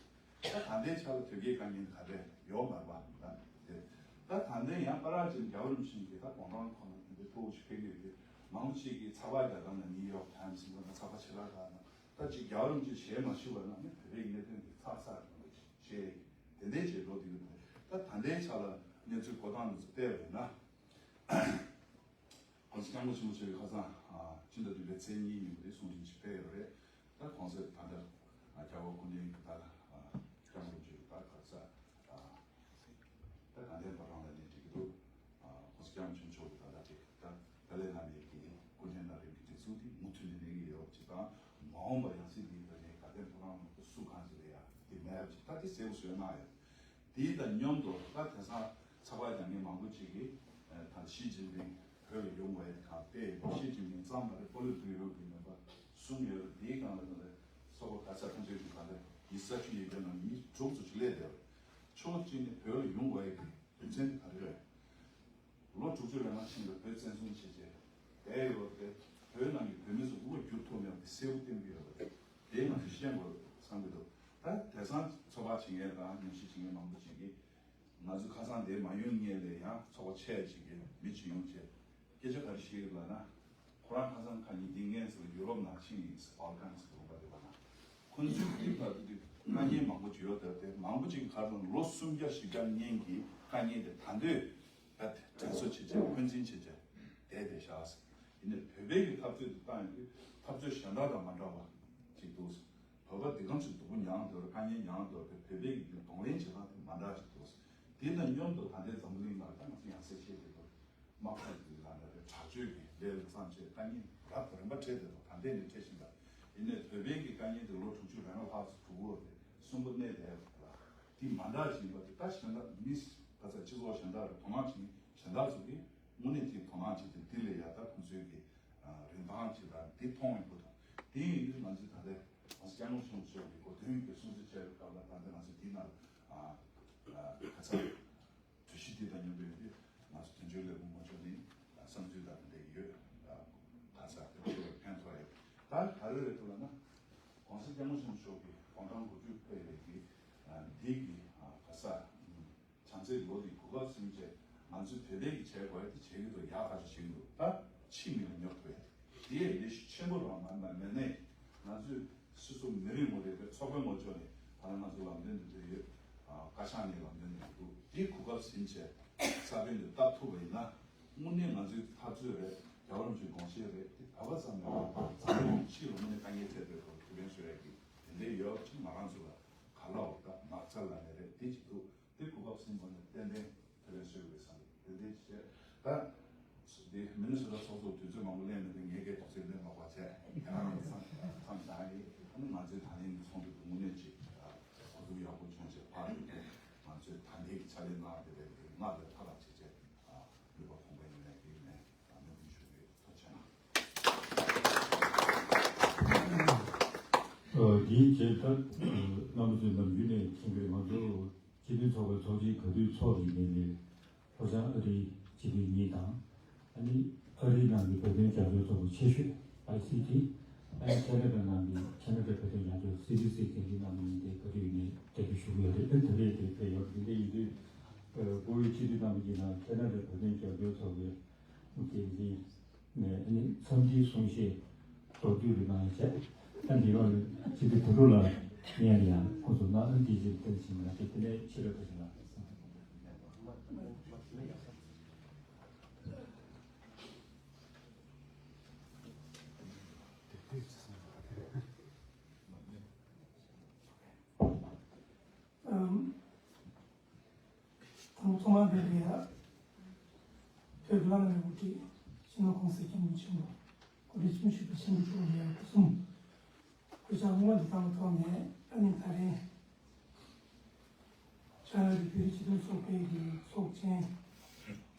ད་ད་ལྟའི་ཆ་ལ་བོད་སྐད་དཀའ་ངལ་ག་རེ་ཡོད་མ་རེད་པ། ད་དེ་ད་ད་ལྟའི་ཡང་བཀའ་རབ་ཅིག་རྒྱལ་བ་རིན་པོ་ཆེ་གི་ད་དགོངས་དྲང་ཁོ་ན་དེ་འདྲའི་མཐོ་པོ་ཞིག་ཕེབས་ཀྱི་ཡོད་དུས་མང་པོ་ཞིག་གིས་ཚགས་པར་རྒྱག་སྟངས་ལ་ནིའུ་ཡོག་ཊའིམ་སི་ཡིན་པ་ན་ཚགས་པར་ཆེ་ཁག་ཁག་ན་ད་ཅིག་རྒྱལ་བ་རིན་པོ་ཆེ་ཞལ་མ་བཞུགས་པ་ན་ནི་བོད་པའི་གནད་དོན་དེ་ཚགས་ཚགས་རེད་ཞེས་དེ་འདྲས་བྱས་འགྲོ་དུས་ད་ད་ལྟའི་ཆ་ལ་གནས་ཚུལ་གོ་སྟངས་འདི་ཚོ་བལྟས་པ་ཡིན་ན། ༸གོང་ས་༸སྐྱབས་མགོན་ཆེན་པོ་མཆོག་གིས་ཁ་སང་ཨ་སྤྱི་ཟླ་བདུན་པའི་ཚེས་གཉིས་ཉིན་མོ་དེ་གསུང་འཕྲིན་ཞིག་སྤེལ་ཡོད་རེད། ད་གོང་ས་ད་ལྟ་ཨ་རྒྱལ་བ་སྐུ་ཕྲེང་ད་ལྟ་ཨ་སྐྱབས་མགོན་ཆེན་པོ་ད་ག་ས་ཨ་ད་དགའ་ལྡན་ཕོ་བྲང་ལ་གནས་འགྲིག་གི་འདུག་ཨ་༸གོང་ས་༸སྐྱབས་མགོན་ཆེན་པོ་མཆོག་གིས་ད་ལྟ་དེ་ད་ཏཱ་ལའི་བླ་མའི་གི་སྐུ་ཕྲེང་ན་རིམ་གྱི་སྒྲིག་འཛུགས་དེ་མུ་མཐུད་ནས་གནས་ཀྱི་ཡོད་ཅེས་དང་མ་འོངས་པ་ཡང་སྲིད་འདིའི་ད་ནས་དགའ་ལྡན་ཕོ་བྲང་ནང་དུ་སུ་གང་ཅིག་ལ་ཡ་དེ་མེད་པ་ཅིག་ད་དེ་གསལ་པོ་བཟོས་གནང་ཡོད། དེའི་དང་མཉམ་དུ་ད་དེང་སང་ཚགས་པར་རྒྱག་མཁན་མང་པོ་ཅིག་གིས་ད་ཞི་ཅིན་ཕིང་བོད་ལ་ཡོང་དགོས་ཡ་དེ་གང་སྤེལ་ཡོད། ཞི་ཅིན་ཕིང་ཙམ་མ་རེད། པོ་ལིཊ་བྷུ་རོ་གི་མེམ་བར་གསུམ་ཡོད་རེད། དེའི་སྒང་ལ་ད་ལྟ་སོག་པོ་ག་ས་ཁོང་ཚོའི་གི་ད་ལྟ་ཡིག་ཚང་ཞུ་ཡོད་མཁན་ནང་མི་དྲུག་ཙམ་ཅིག་སླེབས་བསྡད་རེད། ཕྱོགས་གཅིག་ནས་བོད་ལ་ཡོང་དགོས་ཡ་གི་རྒྱུ་མཚན་དེ་ག་རེ་རེད། ལོ་དྲུག་ཅུ་རིང་ལ་ཕྱིན་པའི་བོད་བཙན་བཟུང་བྱས་རྗེས་བསྡད་ཡོད་རེད། བོད་ནང་གི་བོད་མི་ཚོ་དབུ་བརྒྱུད་ཐུབ་མེད་པ་དེ་གསལ་པོ་བསྟན་གྱི་ཡོད་རེད། དེ་ང་ཚོས་ཤེས་དགོས་བསམ་གྱི་འདུག་ད་དེང་སང་ཚོགས་པ་བྱེད་མཁན་དང་ཉམས་ཞིབ་བྱེད་མཁན་མང་པོ་ཅིག་གིས་ང་ཚོ་ཁ་སང་དེ་མ་ཡོང་སྔོན་ལ་ཡང་ཚོགས་པ་ཆེ་ཅིག་གིས་མི་ཅིག་ཡོང་བྱས་སྐད་ཆ་ག་རེ་བཤད་ཡོད་ལབ་ན། ཁོ་རང་ཁ་སང་ཁ་ཉིན་འདི་སྔོན་ཟེར་ཡུ་རོབ་ནང་ཕྱིན་ཡིན་ཟེར། བྷལ་ཀན་ཟེར་ལུང་པ་དེ་བ་ན། ཁོ་ཚོས་དེ་བར་དུ་དེ་དཀའ་ངལ་མང་པོ་ཅིག་ཡོད་དེ་དེ་མང་པོ་ཅིག་གི་ཁ་ཐོག་ལོ་སུམ་བརྒྱ་བཞི་བརྒྱ་སྔོན་གྱི་དཀའ་ངལ་དེ་ད་འདོད་ད་དྲན་གསོ་བྱེད་བྱས་འཁོན་འཛིན་བྱེད་བྱས་བསྡད་བསྡད་བཞག་ཟེར། ཡིན་ནའི་བོད་པའི་གི་འཐབ་རྩོད་དེ་བཏང་ཡོང་དུས་འཐབ་རྩོད་གཞན་དག་དང་མ་འདྲ་བ་ཅིག་འདུག་ཟེར། བོད་པ་འདི་གམ་ཞིག་སྡུག་པོ་མྱངས་འདུག་རེད། དཀའ་ངལ་མྱངས་འདུག་རེད། བོད་པའི་གི་འདི་གདོང་ལེན་བྱེད་སྟངས་དེ་མ་འདྲ་ཅིག་འདུག་ཟེར། དེ་དང་མཉམ་དུ་ད་ལྟའི་འཛམ་བུ་གླིང་ནང་ད་ང་ཚོ་ཡང་སེ་བཤད་བྱེད་དགོས། དམག་འཁྲུག་གི་ལ་ལ་རེ་དྲག་སྤྱོད་ཀྱི་ལས་ལ་བརྩམས་བྱས་དཀའ་ངལ་རབ་དང་རིམ་པ་འཕྲད་བསྡད་འདུག་ད་ལྟ་ནས་འཕྲད་བཞིན་པ། ཡིན་ནའི་བོད་པའི་གི་དཀའ་ངལ་དེ་ལོ་དྲུག་ཅུ་རེ་ལྔ་ལྷག་ཙམ་འགྲོ་གི་ཡོད་རེད། གསོན་པོ་གནས་བསྡད་ཡོད་རེད་ལ། དེ་མ་འདྲ་ཞིག་ཡིན་པ་དེ་ད་གཞན་དག་མི་ག་ཚད་སྤྱི་ཚོགས་གཞན་དག་རེད། དོ་སྣང་བྱེད་མཁན་གཞན་དག་ཚོ་གིས་དངོས་གནས་ཅིག་དོ་སྣང་བྱེད་དེ་འདི་ལས་ཡག་ད་ཁོང་ཚོའི་གི་རིན་ཐང་ཅིག་དང་འདི་མཐོང་ཡོང་གི་འདུག་དེ་ཡིན་དུས་ང་ཚོས་ད་ལྟ་ང་ཚོ་སྐྱབས་མགོན་ཆེན་པོ་མཆོག་གི་གོ་སྟོན་གྱི་སྲུང་བརྩི་བྱས་པའི་སྐབས་ལ་ད་ལྟ་ང་ཚོ་འདི་ནང་ག་ཚད། གྲོས་གཞི་དེ་དང་མཉམ་དུ་ཡོད་དུས་ང་ཚོ་དོན་གཅོད་ལས་ཁུངས་མང་ཚོགས་ནས་བསམ་ཚུལ་དང་འདི་འདྲ་ཡོད། ད་ས་དེ་ཚོ་ཕན་ཐོགས་ཡོད། ད་ག་རེ་རེད་འདུག་ལབ་ན། ༸གོང་ས་༸སྐྱབས་མགོན་ཆེན་པོ་མཆོག་གི་དགུང་གྲངས་དགུ་བཅུ་ཕེབས་པའི་གི་འདི་གི་ག་ས་བྱམས་བརྩེའི་ལོ་འདི་གོ་སྐབས་ཟིན་བྱས་ང་ཚོས་བོད་པའི་གི་བྱས་དགོས་ཡ་དེ་བྱེད་ཀྱི་འདུག་ཡག་ཐག་ཆོད་བྱེད་ཀྱི་འདུག་ད་ཕྱི་མི་ལ་ཉོབ་ཐུབ་ཡ་དེ་ཡ་ལས་ཤུགས་ཆེན་པོ་རང་མ་མ་མེད་ནས་ང་ཚོས། སོ་སོ་མི་རེ་ངོ་རེ་བའི་ཚོགས་པའི་ངོས་ཕྱོགས་ནས་ད་ལྟ་ང་ཚོ་ལམ་སྟོན་འདི་འདྲ་ཡོད། བཀའ་ཤག་ནས་ལམ་སྟོན་འདི་འདྲ་འདུག་དེའི་གོ་སྐབས་ཟིན་བྱས་ས་བོན་འདི་བཏབ་ཐུབ་པ་ཡིན་ན་དངོས་གནས་ང་ཚོའི་འཐབ་རྩོད་རེད། རྒྱལ་བ་རིན་པོ་ཆེའི་དགོངས་བཞེད་རེད། དེ་བབ་པ་ཙམ་མིན་པར་འཛམ་བུ་གླིང་སྤྱི་ལ་དངོས་གནས་དཀའ་ངལ་འཕྲད་པའི་སྐོར་ཁེ་ཕན་བཟོ་ཡ་གི་དེ་འདྲའི་ཡོད་ཅིག་ང་རང་ཚོ་ལ་ག་ལ་འོ་ད་མ་རྩ་ལ་ནས་རེད། དེ་གཅིག་འདུག་དེ་གོ་སྐབས་ཟིན་པ་ནས་ཏན་ཏན་དེ་བས་སོས་བས་སམ་དེ་འདྲའི་བྱས། ད་འདི་མི་ནི་སོ་ད་ཚོགས་གཙོ་དུས་ཚོད་མང་པོ་ལེན་མེད་དེ་ངས་སྐད་ཏོག་ཙེ་ལེན་མ་པ་བྱས་ཁྱེད་རང་གི་མཚམས་མཚམས་བཞག་ཡིན། ཨ་ནི་ང་ཚོའི་ད་ལན་གྱི་ཚོགས་འདུ་དུ་དངོས་གནས་ཅིག་གོ་བསྡུར་ཡག་པོ་བྱུང་བྱས་ཕར་ཡོང་དུས་ང་ཚོའི་ད་ལན་གྱི་ཕྱག་ལས་གནང་བ་དེ་ལས་དེ་སྔར་ལས་ཐབས་ལ་བྱེད་བྱས་ནུས་པ་གོང་འཕེལ་ཡོང་ཡག་གི་ནས་གནད་དོན་ཞུ་གི་ཡོད། ཐུགས་རྗེ་ཆེ་གནང་། འདིའི་རྗེས་ད་རྣམ་པ་ཚོས་ནམ་རྒྱུན་ནས་མཁྱེན་པའི་ང་ཚོ་སྤྱི་མཐུན་ཚོགས་པའི་ཚོགས་ཆེན་ག་དུས་འཚོགས་རེད་ལབ་ནས་ལྷོ་བྱང་ཨ་རིའི་སྤྱི་འཐུས་གཉིས་དང་། ཨ་ནི་ཨ་རིའི་ནང་གི་བོད་དོན་རྒྱབ་སྐྱོར་ཚོགས་པ་ཆེ་ཤོས་ཨའི་སི་ཊི། ཨ་ནི་ཁེ་ན་ཌ་ནང་གི་ཁེ་ན་ཌ་བོད་དོན་རྒྱབ་སྐྱོར་སི་ཌི་སི་འགན་འཛིན་རྣམ་པ་གཉིས་དེ་ག་དུས་ནས་འབྲེལ་བ་ཞུ་གི་ཡོད་རེད། ཨ་ནི་ད་རེས་དེ་ཕེབས་ཡོད་རེད། དེ་འདྲ་ཡིན་དུས་བོད་ཀྱི་སྤྱི་འཐུས་རྣམ་པ་གཉིས་དང་ཁེ་ན་ཌ་བོད་དོན་རྒྱབ་སྐྱོར་ཚོགས་པའི་འགན་འཛིན། ནས་ཨ་ནི་འཚམས་འདྲིའི་གསུང་བཤད་མདོར་བསྡུས་རེ་གནང་ཡ་བྱས། ད་འདི་བར་སྤྱི་འཐུས་བུ་ཕྲུག་ལགས་ཡང་ཡང་ཁོང་ཚོ་ལ་ཨ་འདི་ཅིག་བསྟན་ཕྱིན་ལ་དེ་དེ་ནས་ཕྱི་རབས་པ་ཞིག་ལ། ཨམ། དང་ཐོག་མར་འདིར་ཡ། བོད་བླ་ན་མེད་པའི་སྤྱི་ནོར་གོང་ས་སྐྱབས་མགོན་ཆེན་པོ་གོ་སྒྲིག་ཆེན་པོ་ཞུས་པའི་ཆེན་པོ་མཆོག་ལ་ཡ་སྐུ་གསུང་གུས་ཕྱག་སྔོན་དུ་བཏང་བའི་ཐོག་ནས། ཨ་ནི་ད་རེས་ཕྱག་ལས་ཀྱི་བོད་རིགས་སྤྱི་མཐུན་ཚོགས་པའི་གི་ཚོགས་ཆེན་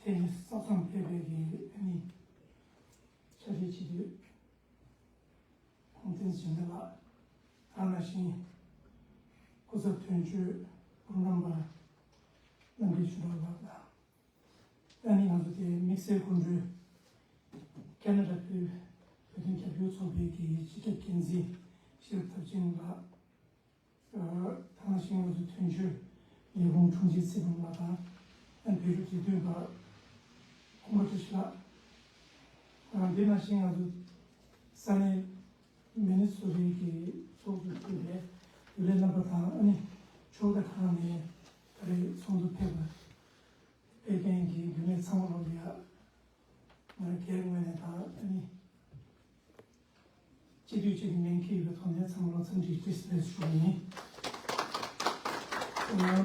ཐེངས་ཉི་ཤུ་རྩ་གསུམ་ཕེབས་པའི་གི་ཨ་ནི་ཕྱག་སྦྲེལ་སྤྱི་འཐུས། ཁོང་བསྟན་འཛིན་ལགས། དེ་ནང་བཞིན་སྐུ་ཚབ་དོན་གཅོད་སྐུ་བགྲང་བ་རྣམ་རྒྱལ་ཆོས་གྲགས་ལགས་དང་། ཨ་ནི་ང་ཚོ་དེ་དམིགས་བསལ་སྐུ་མགྲོན་ཁེ་ན་ཌ་བོད་བོད་དོན་རྒྱབ་སྐྱོར་ཚོགས་པའི་གི་སྤྱི་ཁྱབ་འགན་འཛིན་ཤེས་རབ་ཐབས་ཆེན་ལགས། དེ་ནང་བཞིན་ང་ཚོ་དོན་གཅོད་ལས་ཁུངས་དྲུང་ཆེ་ཚེ་རིང་ལགས་དང་། ཨ་ནི་བོད་རིགས་འབྲེལ་མཐུད་པ་ཀུན་དགའ་བཀྲ་ཤིས་ལགས། དེ་ནང་བཞིན་ང་ཚོ་ས་གནས་མི་ནི་སོ་ཊའི་གི་ཚོགས་གཙོས་གཙོས་པའི་རྒྱུན་ལས་རྣམ་པ་དང་། ཨ་ནི་ཕྱོགས་མཐའ་ཁག་ནས་ད་རེས་ཚོགས་འདུར་ཕེབས་པ་ཕེབས་མཁན་གྱི་རྒྱུན་ལས་ཚང་མ་ལོ་ལ་ཡ། ང་སྒེར་ངོས་ནས་དང་། ཨ་ནི་སྤྱི་འཐུས་གཅིག་གི་ངན་འཁྱེར་ཡོད་པའི་ཐོག་ནས་ཚང་མ་ལ་འཚམས་འདྲི་བཀྲ་ཤིས་བདེ་ལེགས་ཞུ་བ་ཡིན། ཨ་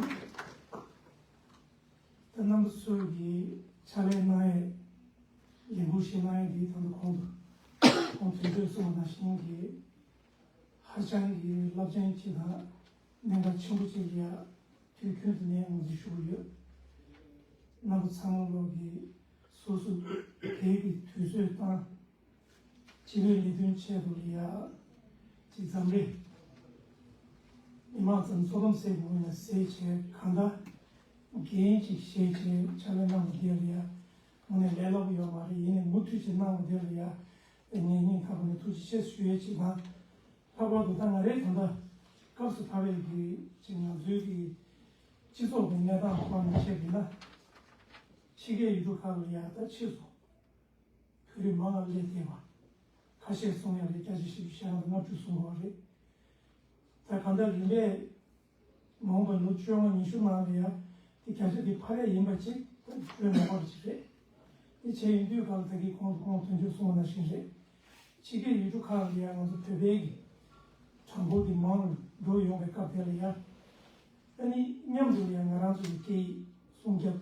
ད་རྣམ་པ་ཚོས་ཀྱི་ཕྱག་ལས་གནང་ཡས་ལས་འགུལ་ཞིག་གནང་ཡས་འདི་ད་ལྟ་གོང་དུ་ཁོང་དོན་གཅོད་གསུངས་པ་ནང་བཞིན་གྱི་ཧ་ཅང་གི་རླབས་ཆེན་གཅིག་དང་གནད་འགག་ཆེན་པོ་གཅིག་ལ་ཡ་དུས་རྒྱུན་དུ་ནས་ངོས་འཛིན་ཞུ་གི་ཡོད། རྣམ་པ་ཚང་མ་ལོག་གི་སོ་སོ་སྒེར་གྱི་དུས་ཚོད་བཏང་། སྤྱི་པའི་ལས་དོན་ཆེད་དུ་ལ་ཡ་ཅིག་འཛམ་གླིང་མི་མང་ཚང་འཚོ་སྡོམ་སེལ་དགོས་ན་སེལ་བྱས། གང་ལྟར་འགན་ཅིག་བཞེས་བྱས་ཕྱག་ལས་གནང་བ་དེ་ལ་ཡ་དངོས་གནས་ལས་སླ་པོ་ཡོད་མ་རེད། ཡིན་ནའི་མུ་མཐུད་ཅིག་གནང་བ་དེ་ལ་ཡ་ངས་སྙིང་ཐག་པ་ནས་ཐུགས་རྗེ་ཆེ་ཞུ་ཡས་ཅིག་དང་། ལྷག་པར་དུ་ད་ང་རའི་ད་ལྟ་སྐབས་སུ་བབས་པའི་གི་ཅིག་ང་ཚོའི་གི་སྤྱི་ཚོགས་ཀྱི་གནས་སྟངས་ཐོག་ནས་བཤད་པ་ཡིན་ན། ཕྱི་རྒྱལ་ཡུལ་གྲུ་ཁག་ལ་ཡ་ད་ཕྱིས་སུ་བོད་རིགས་མང་བ་སླེབས་བསྡད་པ། ཁ་ཤས་གསུང་ཡ་ལ་བརྒྱ་ཆ་བཞི་བཅུ་ཞེ་ལྔ་དང་ལྔ་བཅུ་གསུང་གི་ཡོད་རེད། ད་གང་ལྟར་རིམ་པས་མ་འོངས་པའི་ལོ་བཅོ་ལྔ་ཉི་ཤུ་ནང་ལ་ཡ་དེ་བརྒྱ་ཆ་དེ་འཕར་ཡ་ཡིན་པ་ཅིག་ད་བརྗོད་མ་དགོས་པ་ཅིག་རེད། དེ་བྱས་ཡིན་དུས་གང་ལྟར་གྱི་གོང་དུ་ཁོང་དོན་གཅོད་གསུངས་པ་ནང་བཞིན་རེད། ཕྱི་རྒྱལ་ཡུལ་གྲུ་ཁག་ལ་ཡ་ང་ཚོ་བོད་པའི་གི་གྲངས་འབོར་དེ་མང་རུ་འགྲོ་ཡོང་བའི་སྐབས་དེ་ལ་ཡ། ཨ་ནི་མཉམ་དུ་ལ་ཡ་ང་རང་ཚོ་གི་སྐད་ཡིག་སྲུང་སྐྱོབ་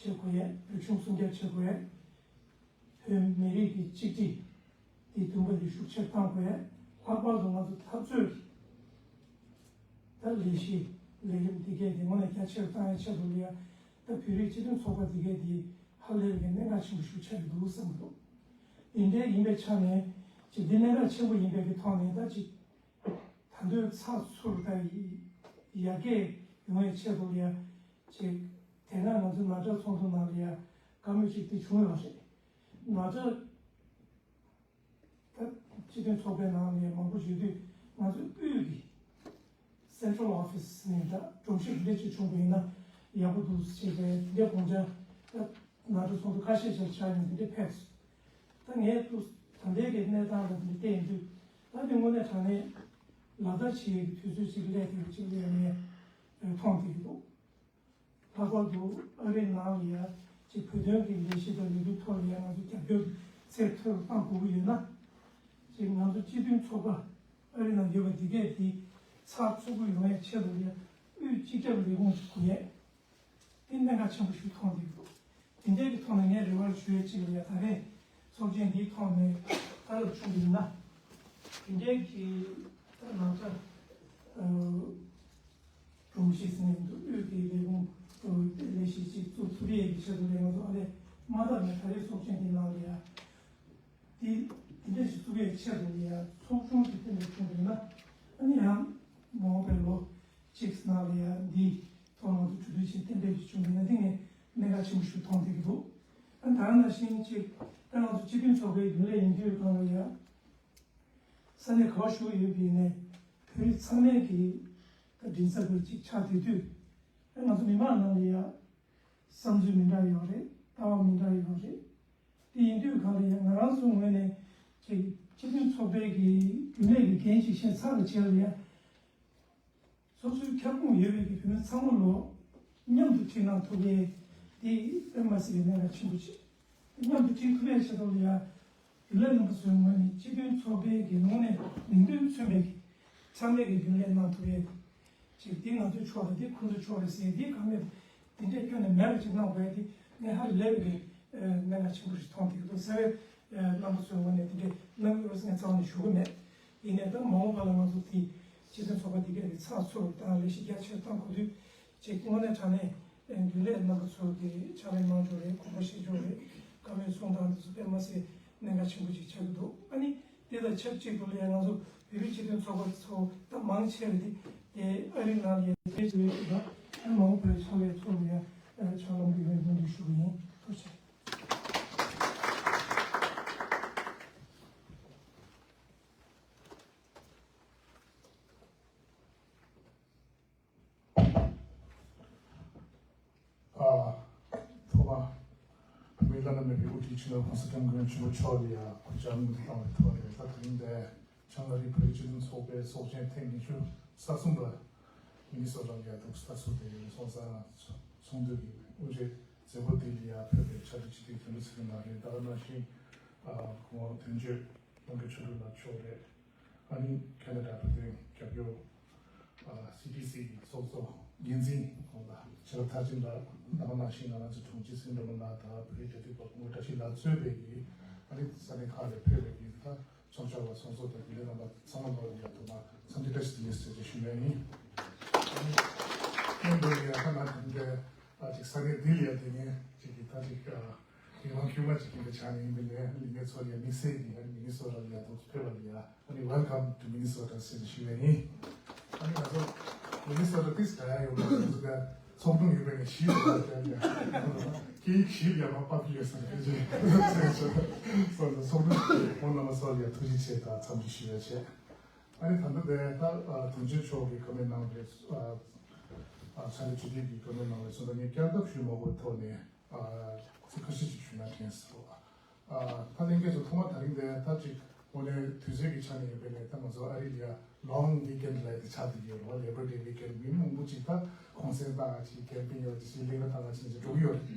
བྱེད་དགོས་ཡས། རིག་གཞུང་སྲུང་སྐྱོབ་བྱེད་དགོས་ཡས། བོད་མི་རིགས་ཀྱི་གཅིག་སྒྲིལ་དེ་དུམ་བུ་ནས་ཤུགས་ཆེར་གཏང་དགོས། ལྷག་པར་དུ་ང་ཚོ་འཐབ་རྩོད་ཀྱི་ད་ལས་གཞི་ལས་རིམ་འདི་གས་དེ་དངོས་གནས་རྒྱ་ཆེར་གཏང་ཡ་ཆེད་དུ་ལ་ཡ། ད་བོད་རིགས་སྤྱི་མཐུན་ཚོགས་པ་འདི་གས་དེ་ཧ་ལས་པའི་གནད་འགག་ཆེན་པོ་ཞིག་ཆགས་ཀྱི་འདུག་བསམ་གྱི་འདུག་འདི་འདྲའི་ཡིན་པའི་ཆ་ནས་ཅིག་འདི་གནད་འགག་ཆེན་པོ་ཡིན་པའི་གི་ཐོག་ནས་ད་ཅིག་ད་དུང་ཚགས་ཚུད་དང་ཡར་རྒྱས་ཡོང་བའི་ཆེད་དུ་ལ་ཡ་ཅིག་དེ་སྔ་ང་ཚོ་ནཱ་ཊ་ཚོགས་འདུ་ནང་ལ་ཡ་བཀའ་མོལ་ཅིག་དེ་བྱུང་ཡོད་རེད། ནཱ་ཊ་ད་སྤྱི་མཐུན་ཚོགས་པའི་ནང་ལ་ཡ་མང་པོ་ཡོད་དུས་ང་ཚོའི་དབུས་ཀྱི་Central Office ནས་ད་སྒྲོམ་གཞི་འདི་འདྲ་ཅིག་བྱུང་བ་ཡིན་ན་ཡག་པོ་འདུག་ཅེས་པའི་དེ་འདྲའི་དགོངས་འཆར་ད་ནཱ་ཊ་ཚོགས་འདུ་ཁ་ཤས་ཤིག་ཆགས་ཡོང་དེ་འདྲ་ཕེབས་སོང་། ད་ངས་ཏུ་ད་ལྟའི་གི་གནས་སྟངས་ལ་དེ་འདྲ་བལྟས་ཡོང་དུས་ད་དེ་དངོས་གནས་དྲང་གནས་ལག་བསྟར་བྱེད་ཡས་ཀྱི་དུས་ཚོད་ཅིག་སླེབས་ཡོད་ཅིག་ལ་ངས་མཐོང་བསྡད་ཀྱི་འདུག་ལྷག་པར་དུ་ཨ་རིའི་ནང་ལ་ཡ་ཅིག་བོད་དོན་གྱི་ལས་གཞི་དང་ལས་འགུལ་ཐོག་ལ་ཡ་ང་ཚོ་རྒྱབ་སྐྱོར་ཚད་མཐོ་རུ་གཏང་དགོས་ཀྱི་ཡོད་ན། ཅིག་ང་ཚོ་སྤྱི་མཐུན་ཚོགས་པ་ཨ་རི་ནང་ཡོད་པ་འདི་གས་དེ་ཚགས་ཚུད་པོ་ཡོང་ཡའི་ཆེད་དུ་ལ་ཡ་དབུས་སྤྱི་ཁྱབ་ལས་ཁུངས་ཅིག་དགོས་ཡས། དེ་གནད་འགག་ཆེན་པོ་ཞིག་མཐོང་བསྡད་ཀྱི་འདུག་དེ་འདྲའི་གི་ཐོག་ནས་ངས་རེ་བ་ཞུ་ཡས་གཅིག་ལ་ཡ་ད་རེས་ཚོགས་ཆེན་འདིའི་ཐོག་ནས་བཀའ་སློབ་ཞུ་གི་ཡིན་ན། དེ་འདྲའི་གི་ད་ནང་ཆ་སྒྲོམ་གཞི་ཟེར་ནས་འདུག་དབུས་ཀྱི་ལས་ཁུངས་ལས་གཞི་གཅིག་བཙུགས་ཐུབ་ཡས་ཀྱི་ཆེད་དུ་ལས་ང་ཚོ་ཨ་ལས་མ་བཏབ་ནས་ད་རེས་ཚོགས་ཆེན་འདིའི་ནང་ལ་ཡ། དེ་དེ་འདྲ་ཞིག་བཙུགས་པའི་ཆེད་དུ་ཡང་ཚོགས་ཆུང་གི་རྟེན་འབྲེལ་བྱུང་བ་ཡིན་ན། ཨ་ནི་ཡང་མ་འོངས་པའི་ལོ་གཅིག་ནང་ལ་ཡང་འདིའི་ཐོག་ནང་དུ་གྲོས་བསྡུར་བྱས་རྟེན་འབྲེལ་ཞིག་བྱུང་བ་ཡིན་ན་འདི་ངས་གནད་འགག་ཆེན་པོ་ཞིག་མཐོང་བསྡད་ཀྱི་འདུག་ཨ་ད་ནང་བཞིན་ཅིག་ད་ང་ཚོ་སྤྱི་མཐུན་ཚོགས་པའི་རྒྱུན་ལས་ཡིན་དུས་གང་ལ་ཡང་ས་གནས་ག་པར་བཞུགས་ཡོད་པ་ཡིན་ནའི་བོད་རིགས་ཚང་མས་ཀྱི་ད་མགྲིན་ཚབ་པ་ཅིག་ཆགས་བསྡད་དུས། ཨ་ང་ཚོ་མི་མང་ནང་ལ་ཡང་བསམ་ཚུལ་མི་འདྲ་ཡོད་རེད། ལྟ་བ་མི་འདྲ་ཡོད་རེད། དེ་ཡིན་དུས་གང་ལ་ཡང་ང་རང་ཚོའི་ངོས་ནས་ཅིག་སྤྱི་མཐུན་ཚོགས་པའི་གི་རྒྱུན་ལས་ཀྱི་འགན་ཅིག་བཞེས་ཚར་བའི་རྗེས་ལ་ཡང་། སོ་སོའི་ཁྱབ་ཁོངས་ཡོད་པའི་གི་བུད་མེད་ཚང་མ་ལོ་མཉམ་དུ་ཁྲིད་གནང་ཐུབ་ཡས་དེ་དཔེ་མ་སྲིད་པའི་གནད་འགག་ཆེན་པོ་ཆེ། མཉམ་དུ་ཁྲིད་ཐུབ་ཡས་ཆེད་དུ་ལ་ཡ། རྒྱུན་ལས་རྣམ་པ་ཚོའི་ངོས་ནས་སྤྱི་མཐུན་ཚོགས་པའི་གི་ངོས་ནས་མིང་དོན་མཚོན་པའི་གི་ཚང་མས་གི་རྒྱུན་ལས་གནང་ཐུབ་ཡས་ཅིག་དེ་ང་ཚོའི་ཕྱོགས་རེད། དེ་ཁོང་ཚོའི་ཕྱོགས་རེད་ཟེར་དེ་གང་མེད་དེ་འདྲས་ཁྱོན་ནས་མེད་པ་ཅིག་གནང་དགོས་ཡས་དེ་ངས་ཧ་ལས་པའི་གི་གནད་འགག་ཆེན་པོ་ཞིག་མཐོང་བསྡད་ཀྱི་འདུག་ཟེར་བས། རྣམ་པ་ཚོའི་ངོས་ནས་དེ་འདྲས་གནང་གི་རེད་ཟེར་ངས་རྩ་བ་ནས་ཞུ་གི་མེད། ཡིན་ནའི་ད་མ་འོངས་པ་ལ་ང་ཚོ་དེ་སྤྱི་མཐུན་ཚོགས་པ་དེ་གའི་རིགས་ཚགས་ཚུད་དང་ལས་གཞི་རྒྱ་ཆེར་གཏང་དགོས་དུས་ཅིག་དངོས་གནས་དྲང་གནས་རྒྱུན་ལས་རྣམ་པ་ཚོ་གི་ཕྱག་ལས་གནང་ཕྱོགས་རེད། གོམ་པ་བཞེས་ཕྱོགས་རེད། བཀའ་མོལ་གསུང་སྟངས་དེ་ཚོ་དཔེ་མ་སྲིད་གནད་འགག་ཆེན་པོ་ཅིག་ཆགས་ཀྱི་འདུག་ཨ་ནི་དེ་དང་ཆབས་ཅིག་ཏུ་ལ་ཡང་ང་ཚོ་བོད་རིགས་སྤྱི་མཐུན་ཚོགས་པ་ཚོ་ད་མང་ཆེ་བ་དེ་དེ་ཨ་རི་ནང་ལ་ཡང་དེ་ཚོའི་ཞུ་དང་ཨ་མ་འོངས་པའི་ཕྱག་ལས་ཚོ་ལ་ཡང་ཕྱག་ལམ་འདི་བས་སྙིང་བསྡུས་ཞུ་གི་ཡིན། ཐུགས་རྗེ་ཆེ། ཨ། ཐོག་མ་བོད་མིའི་བླ་ན་མེད་པའི་དབུ་ཁྲིད་སྤྱི་ནོར་༸གོང་ས་༸སྐྱབས་མགོན་ཆེན་པོ་མཆོག་ལ་ཡང་གུས་ཕྱག་སྔོན་དུ་བཏང་བའི་ཐོག་ནས། ད་དེ་རིང་འདིར་བྱང་ཨ་རིའི་བོད་རིགས་སྤྱི་མཐུན་ཚོགས་པའི་ཚོགས་ཆེན་ཐེངས་ཉི་ཤུ་རྩ་གསུམ་པ་མི་ནི་སོ་ཊ་ལ་ཡང་འདུག་ལྟ་ཚུལ་དེ་ཡིན་སོང་ཙང་། ཚོགས་འདུ་གི་དབུ་འབྱེད་མཛད་སྒོ་འདི་ལ་ཡང་ཕེབས་པའི་ཕྱག་སྦྲེལ་སྤྱི་འཐུས་དོན་གྲུབ་ཚེ་རིང་ལགས་རེད། ད་ག་ནང་བཞིན་ཨ་སྐུ་ངོ་དོན་གཅོད་ནོར་འཁྲུལ་ཆོས་སྒྲོན་ལགས་མཆོག་རེད། ཨ་ནི་ཁེ་ན་ཌ་བོད་དོན་རྒྱབ་སྐྱོར་ཨ་སི་ཊི་སི་གི་ཚོགས་གཙོ་འགན་འཛིན་ཁོང་དང་བྱ་རབ་མཐར་ཕྱིན་ལགས། ད་ག་ནང་བཞིན་ང་རང་ཚོའི་དྲུང་ཆེ་སེང་འབྲུག་ལགས་དང་བོད་རིགས་འབྲེལ་མཐུད་པ་སྐུ་ངོ་བཀྲ་ཤིས་ལགས་གཙོས་པའི་གི་ཨ་ནི་ས་གནས་ཁག་ལས་ཕེབས་པའི་གི་ད་ཚོགས་བཅར་བ་ཚོགས་གཙོ་དང་རྒྱུན་ལས་རྣམ་པ་ཚང་མ་ལོ་ཡ་དུ་མ་འཚམས་འདྲི་བཀྲ་ཤིས་བདེ་ལེགས་ཟེར་ཏེ་ཞུ་ཡ་ཡིན། ཨ་ནི་སྐྱབས་མགོན་ཡ་ཁ་ན་དེ་འདྲ་ཨ་ཅིག་ས་གནས་འདི་ལ་ཡ་དེ་ངས་ཅིག་གི་ད་ཅིག་ཨ་མི་མང་དཀྱུས་མ་ཅིག་ཡིན་པའི་ཆ་ནས་ཡིན་པའི་ལས་ལས་ངས་ཚོ་ལ་ཡ་དམིགས་བསལ་གྱི་ཨ་ནི་མི་ནི་སོ་ཊ་ལ་ཡ་དུ་ཕེབས་པ་ལ་ཡ། ཨ་ནི་Welcome to Minnesota ཟེར་ནས་ཞུ་ཡ་ཡིན། ཨ་ནི་ང་ཚོ་མི་ནི་སོ་ཊ་ཏིས་ག་ཡ་ཡོད་པ་ང་ཚོ་ག་ཚོགས་དྲུང་ཡོད་པའི་ནས་ཞིབ་ཡོད་པ་དེ་ཡ་སྐད་ཡིག་ཞིབ་ཡ་མ་པ་པི་ཡོད་ས་རེད་ཅེས་སོ་སོ་ཚོགས་དྲུང་ཁོང་རྣམ་པ་ཚོ་ལ་ཡ་ཐུགས་རྗེ་ཆེ་དང་འཚམས་འདྲི་ཞུ་ཡ་བྱས། ཨ་ནི་ད་ལྟ་དེ་ད་དོན་གཅོད་མཆོག་གིས་བཀའ་མོལ་གནང་བའི་ཕྱག་ལས་ཇུས་འདེད་ཀྱི་བཀའ་མོལ་གནང་བའི་སོ་ད་ངས་བསྐྱར་ལྡབ་ཞུས་མ་དགོས་ཐོག་ནས། ཚིག་ཁ་ཤས་ཅིག་ཞུས་ན་དྲན་སོང་། ད་ལྷན་རྒྱས་ཚོ་ཐོག་མ་དེ་རིང་འདིར་ད་ཅིག་དངོས་གནས་དུས་ཚོད་ཀྱི་ཆ་ནས་ཡིན་པའི་ནས་ད་ང་ཚོ་ཨ་རི་ལ་ཡ་Long Weekend ལབ་ཡ་དེ་ཆགས་བསྡད་ཡོད་རེད་བ། Labor Day weekend མི་མང་པོ་ཅིག་ད་གུང་སེང་བཏང་ཡ་ཅིག་ཀེམ་པིང་ཡ་ཅིག་ཅིག་གླེང་ག་བཏང་ཡ་ཅིག་ཅིག་འགྲོ་གི་ཡོད་རེད།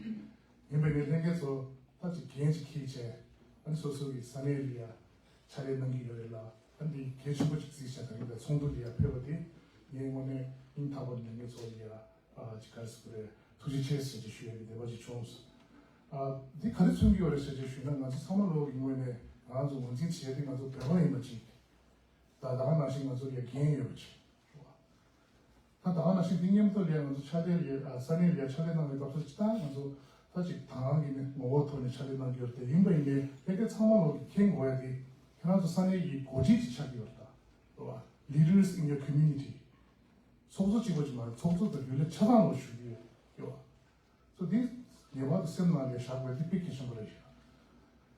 ཡིན་པའི་ནས་ལྷན་རྒྱས་ཚོ་ད་ཅིག་འགན་ཅིག་འཁྱེར་བྱས་ཨ་ནི་སོ་སོ་གི་ས་གནས་ལ་ཡ་ཕྱག་ལས་གནང་གི་ཡོད་རེད་ལ། ཨ་ནི་གལ་ཆེན་པོ་ཅིག་བརྩིས་བྱས་དེ་རིང་འདིར་ཚོགས་འདུ་ལ་ཡ་ཕེབས་པ་དེ་ངས་དངོས་གནས་སྙིང་ཐག་པ་ནས་ལྷན་རྒྱས་ཚོ་ལ་ཡ། ཨ་ཅིག་ག་རེ་ཟེར་དགོས་རེད། ཐུགས་རྗེ་ཆེ་ཟེར་ཅིག་ཞུ་ཡ་གི་འདོད་པ་ཅིག་བྱུང་། ཨ་འདི་ག་རེ་མཚོན་གྱི་ཡོད་རེད་ཟེར་ཅིག་ཞུས་ན། ང་ཚོ་ཚང་མ་ལོག་གི་ངོས་ནས་ང་ཚོ་ངོས་འཛིན་བྱེད་ཡ་དེ་ང་ཚོ་བོད་པ་ཡིན་པ་ཅིག་ད་ད་ག་ནང་བཞིན་ང་ཚོ་ལ་འགན་ཡོད་པ་ཅིག་རེད་བ། ད་ད་ག་ནང་བཞིན་འདི་མཉམ་དུ་ལ་ང་ཚོ་ཕྱག་ལས་ལ་ཨ་ས་གནས་ལ་ཕྱག་ལས་གནང་བའི་སྐབས་སུ་ཅིག་ད་ང་ཚོ་ད་ཅིག་དང་བླངས་ཀྱི་ངོ་བོ་ཐོག་ནས་ཕྱག་ལས་གནང་གི་ཡོད་རེད་དེ། ཡིན་པ་ཡིན་ནའི་ཕལ་སྐད་ཚང་མ་ལོག་གི་མཁྱེན་དགོས་ཡ་དེ་ཁྱེད་རང་ཚོ་ས་གནས་ཀྱི་འགོ་ཁྲིད་ཅིག་ཆགས་ཀྱི་ཡོད་རེད་ད། རེད་བ། Leaders in your community། ཚོགས་གཙོ་གཅིག་པོ་ཅིག་མ་རེད། ཚོགས་གཙོ་དང་རྒྱུན་ལས་ཆ་ཚང་ལོག་ཞུ་གི་ཡོད། ཡོད། སོ་འདི་ངེས་པར་དུ་སེམས་ནང་ལ་བཞག་དགོས་འདི་དཔེ་གལ་ཆེན་པོ་རེད་ཤག་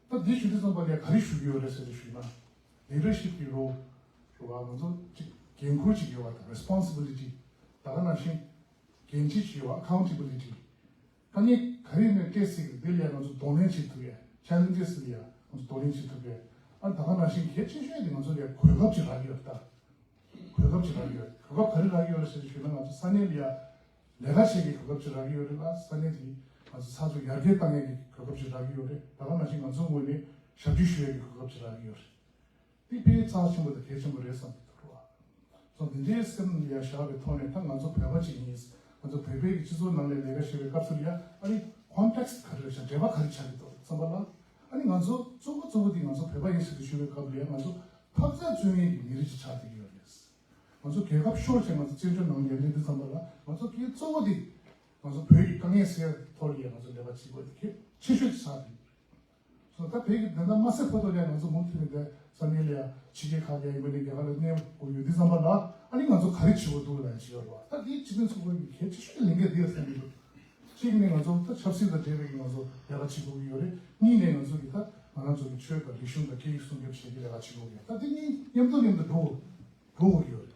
ད་འདི་ཞུ་དུས་ཙམ་པ་ལ་ག་རེ་ཞུ་གི་ཡོད་རེད་ཟེར་ཏེ་ཞུས་ན། ལི་ཌར་ཤིབ་ཀྱི་རོལ་རེད་བ། ང་ཚོ་ཅིག་འགན་ཁུར་ཅིག་ཡོད་བ་དང་། རེ་སི་པོན་སི་བི་ལི་ཊི། ད་ག་ནང་བཞིན་འགན་འཁྲི་ཅིག་ཡོད་བ། ཨ་ཁའུན་ཊེ་བི་ལི་ཊི། དཀའ་ངལ་ག་རེ་ཡིན་ནའི་སྤྲད་སྲིད་ཀྱི་འདི་ལ་ཡང་ང་ཚོ་གདོང་ལེན་བྱེད་ཐུབ་ཡ། ཆེ་ལེན་ཇེ་སི་ལ་ཡང་ང་ཚོ་གདོང་ལེན་བྱེད་ཐུབ་ཡ། ཨ་ད་ག་ནང་བཞིན་གལ་ཆེ་ཤོས་དེ་ང་ཚོ་ལ་ཡང་གོ་སྐབས་ཅིག་རག་གི་ཡོད་རེད་ད། གོ་སྐབས་ཅིག་རག་གི་ཡོད་རེད། གོ་སྐབས་ག་རེ་རག་གི་ཡོད་རེད་ཟེར་ཞུས་ན། ང་ཚོ་ས་གནས་ལ་ཡང་ལས་ཀ་བྱེད་ཀྱི་གོ་སྐབས་ཅིག་རག་གི་ཡོད་རེད་ལ། ས་གནས་དེ་ང་ཚོ་ཚགས་ཚུད་ཡར་རྒྱས་གཏང་ཡས་ཀྱི་གོ་སྐབས་ཅིག་རག་གི་ཡོད་རེད། ད་ག་ནང་བཞིན་ང་ཚོ་ངོས་ནས་ཞབས་ཕྱི་ཞུ་ཡས་ཀྱི་གོ་སྐབས་ཅིག་རག་གི་ཡོད་རེད། དེ་དཔེ་རྩ་ཆེན་པོ་དང་གལ་ཆེན་པོ་རེད་བསམ་གྱི་འདུག་རོ། སོ་འདི་འདྲའི་སེམས་ལ་བཞག་པའི་ཐོག་ནས་ད་ང་ཚོ་བོད་པ་ཅིག་ཡིན། ང་ཚོ་བོད་པའི་གི་སྤྱི་ཚོགས་ནང་ལ་ལས་ཀ་བྱེད་པའི་སྐབས་སུ་ལ་ཡ། ཨ་ནི་ཀོན་ཊེག་སི་ག་རེ་རེད་ཤག་འབྲེལ་བ་ག་རེ་ཆགས་ཀྱི་འདུག་བསམ་པ་ལ། ཨ་ནི་ང་ཚོ་གཙོ་བོ་གཙོ་བོ་དེ་ང་ཚོ་བོད་པ་ཡིན་ཟེར་ཏེ་ཞུ་བའི་སྐབས་ལ་ཡ། ང་ཚོ་འཐབ་རྩོད་རྩོད་མཁན་གྱི་མི་རིགས་ཅིག་ཆགས་བསྡད་ཀྱི་ཡོད་རེད། ང་ཚོ་རྒྱལ་ཁབ་ཤོར་བྱས་ང་ཚོ་བཙན་བྱོལ་ནང་ལ་སླེབས་དུས་ཙམ་པ་ལ། ང་ཚོ་གི་གཙོ་བོ་དེ་ང་ཚོ་བོད་ཀྱི་དཀའ་ངལ་སེལ་ཐོག་ལ་ཡ་ང་ཚོ་ལས་ཀ་བྱེད་དགོས་དེ་གལ་ཆེ་ཤོས་ཅིག་ཆགས་བསྡད་ཀྱི་ཡོད་རེད། སོ་ད་བོད་ཀྱི་དོན་དག་མ་སེལ་བར་དུ་ལ་ང་ཚོ་མུ་མཐུད་ནས་ས་གནས་ལ་ཕྱི་རྒྱལ་ཁག་ལ་ཡིན་པ་ནས་རྒྱ་གར་ལ་གནས་དགོས་ཡོད་དུས་ཙམ་པ་ལ། ཨ་ནི་ང་ཚོ་ག་རེ་བྱེད་དགོས་འདུག་ལབ་ཡ་ཅིག་ཡོད་རེད་བ། ད་དེའི་སྤྱི་མཐུན་ཚོགས་པའི་གལ་ཆེ་ཤོས་ལས་འགན་དེ་ཡོད་བསམ་གྱི་འདུག་གཅིག་ནས་ང་ཚོ་ད་ཆབ་སྲིད་དང་འབྲེལ་བའི་ང་ཚོ་ལས་ཀ་བྱེད་དགོས་ཀྱི་ཡོད་རེད། གཉིས་ནས་ང་ཚོ་གི་ད་ང་རང་ཚོ་གི་ཆོས་དང་རིག་གཞུང་དང་སྐད་ཡིག་སྲུང་སྐྱོབ་བྱེད་ཀྱི་ལས་ཀ་བྱེད་དགོས་ཀྱི་ཡོད། ད་དེ་གཉིས་མཉམ་དུ་མཉམ་དུ་འགྲོ་འགྲོ་དགོས་ཀྱི་ཡོད་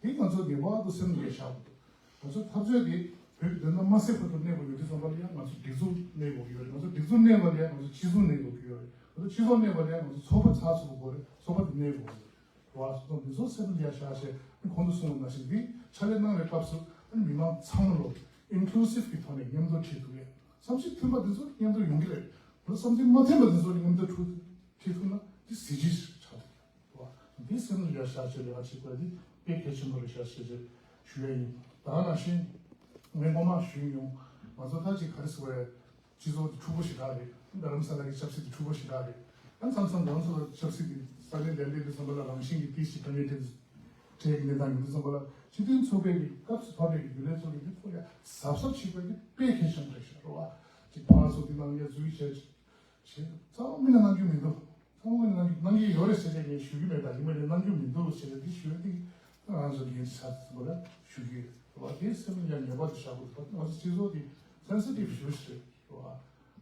རེད་བ། དེ་ང་ཚོ་ངེས་པར་དུ་སེམས་ལ་བཞག་དགོས་འདུག་ང་ཚོ་འཐབ་རྩོད་དེ་ བོད་ཀྱི་དོན་དག་མ་སེལ་བར་དུ་གནས་དགོས་ཡོད་དུས་ཙམ་པ་ལ་ཡང་ང་ཚོ་སྒྲིག་འཛུགས་གནས་དགོས་ཀྱི་ཡོད་རེད། ང་ཚོ་སྒྲིག་འཛུགས་གནས་པ་ལ་ཡང་ང་ཚོ་སྤྱི་ཚོགས་གནས་དགོས་ཀྱི་ཡོད་རེད། ང་ཚོ་སྤྱི་ཚོགས་གནས་པ་ལ་ཡང་ང་ཚོ་ཚོགས་པ་ཚགས་ཚུད་དགོས་རེད། ཚོགས་པ་དེ་གནས་དགོས་རེད། བ་སོང་འདི་ཚོ་སེམས་ལ་བཞག་བྱས་གོང་དུ་གསུངས་པ་ནང་བཞིན་འདི་ཕྱག་ལས་གནང་བའི་སྐབས་སུ་མི་མང་ཚང་མ་ལོ་ཨིན་ཀླུ་སིབ་ཀྱི་ཐོག་ནས་མཉམ་དུ་ཁྲིད་ཐུབ་ཡས། བསམ་ཚུལ་མཐུན་པ་འདི་ཚོ་མཉམ་དུ་ཡོང་གི་རེད། བསམ་ཚུལ་མ་མཐུན་པ་འདི་ཚོ་མཉམ་དུ་ཁྲིད་ཐུབ་ན་འདི་གཟི་བརྗིད་ཆགས་འདུག་འདི་སེམས་ལ་བཞག་བྱས་ལས་ཀ་བྱེད་དགོས་འདི་དཔེ་གལ་ཆེན་པོ་རེད་ཤག་ཞེས་ཞུ་ཡས་ཡིན། ད་ག་ནང་བཞིན་ངས་སྔོན་མ་ཞུས་ཡོང་། ང་ཚོ་ད་ཅིག་ག་རེ་ཟེར་བས། སྤྱི་ཚོགས་དེ་འཁྲུག་པོ་ཞེ་དྲག་རེད། རྡ་རམ་ས་ལ་གི་ཆབ་སྲིད་དེ་འཁྲུག་པོ་ཞེ་དྲག་རེད། ཨ་མཚམས་མཚམས་རྡ་རམ་ས་ལ་ཆབ་སྲིད་དེ་ས་གནས་ལས་སླེབས་དུས་ཙམ་པ་ལ་རང་བཞིན་གྱིས་དེ་ཞིག་དཀའ་ངལ་འཕྲད་འཕྲད་ཀྱི་གནས་སྟངས་ཡོང་དུས་ཙམ་པ་ལ་སྤྱི་མཐུན་ཚོགས་པའི་གི་སྐབས་སུ་བབས་པའི་གི་རྒྱུན་ལས་ཚོ་གི་དེ་ཚོ་ཡ་གཟབ་གཟབ་བྱེད་དགོས་ཀྱི་དཔེ་གལ་ཆེན་པོ་རེད་ཤག་རེད་བ། ཅིག་ཕར་ཚུར་དེ་ནང་ཡ་འཛུལ་བྱས་བྱས་རྩ་བ་མེད་ན་གནང་རྒྱུ་མི་འདུག་རྩ་བ་མེད་ན་གནང་གི་ཡོད་རེད་ཟེར་ཏེ་ངས་ཞུ་གི་མེད། ད་ཡིན་པ་ནས་གནང་རྒྱུ་མི་འདུག་ཟེར་ཏེ་འདི་ཞུ་ཡ་དེ་རང་ཚོ་འགན་འཁྲི་ཚར་ཙམ་པ་ལ་ཞུ་གི་རེད་བ། དེ་སེམས་ལ་ཡ་ངེས་པར་དུ་བཞག་དགོས་འདུག་ང་ཚོ་སྤྱི་ཚོགས་དེ་སེན་སི་ཊིབ་ཤུ་ཤུ་རེད། རེད་བ།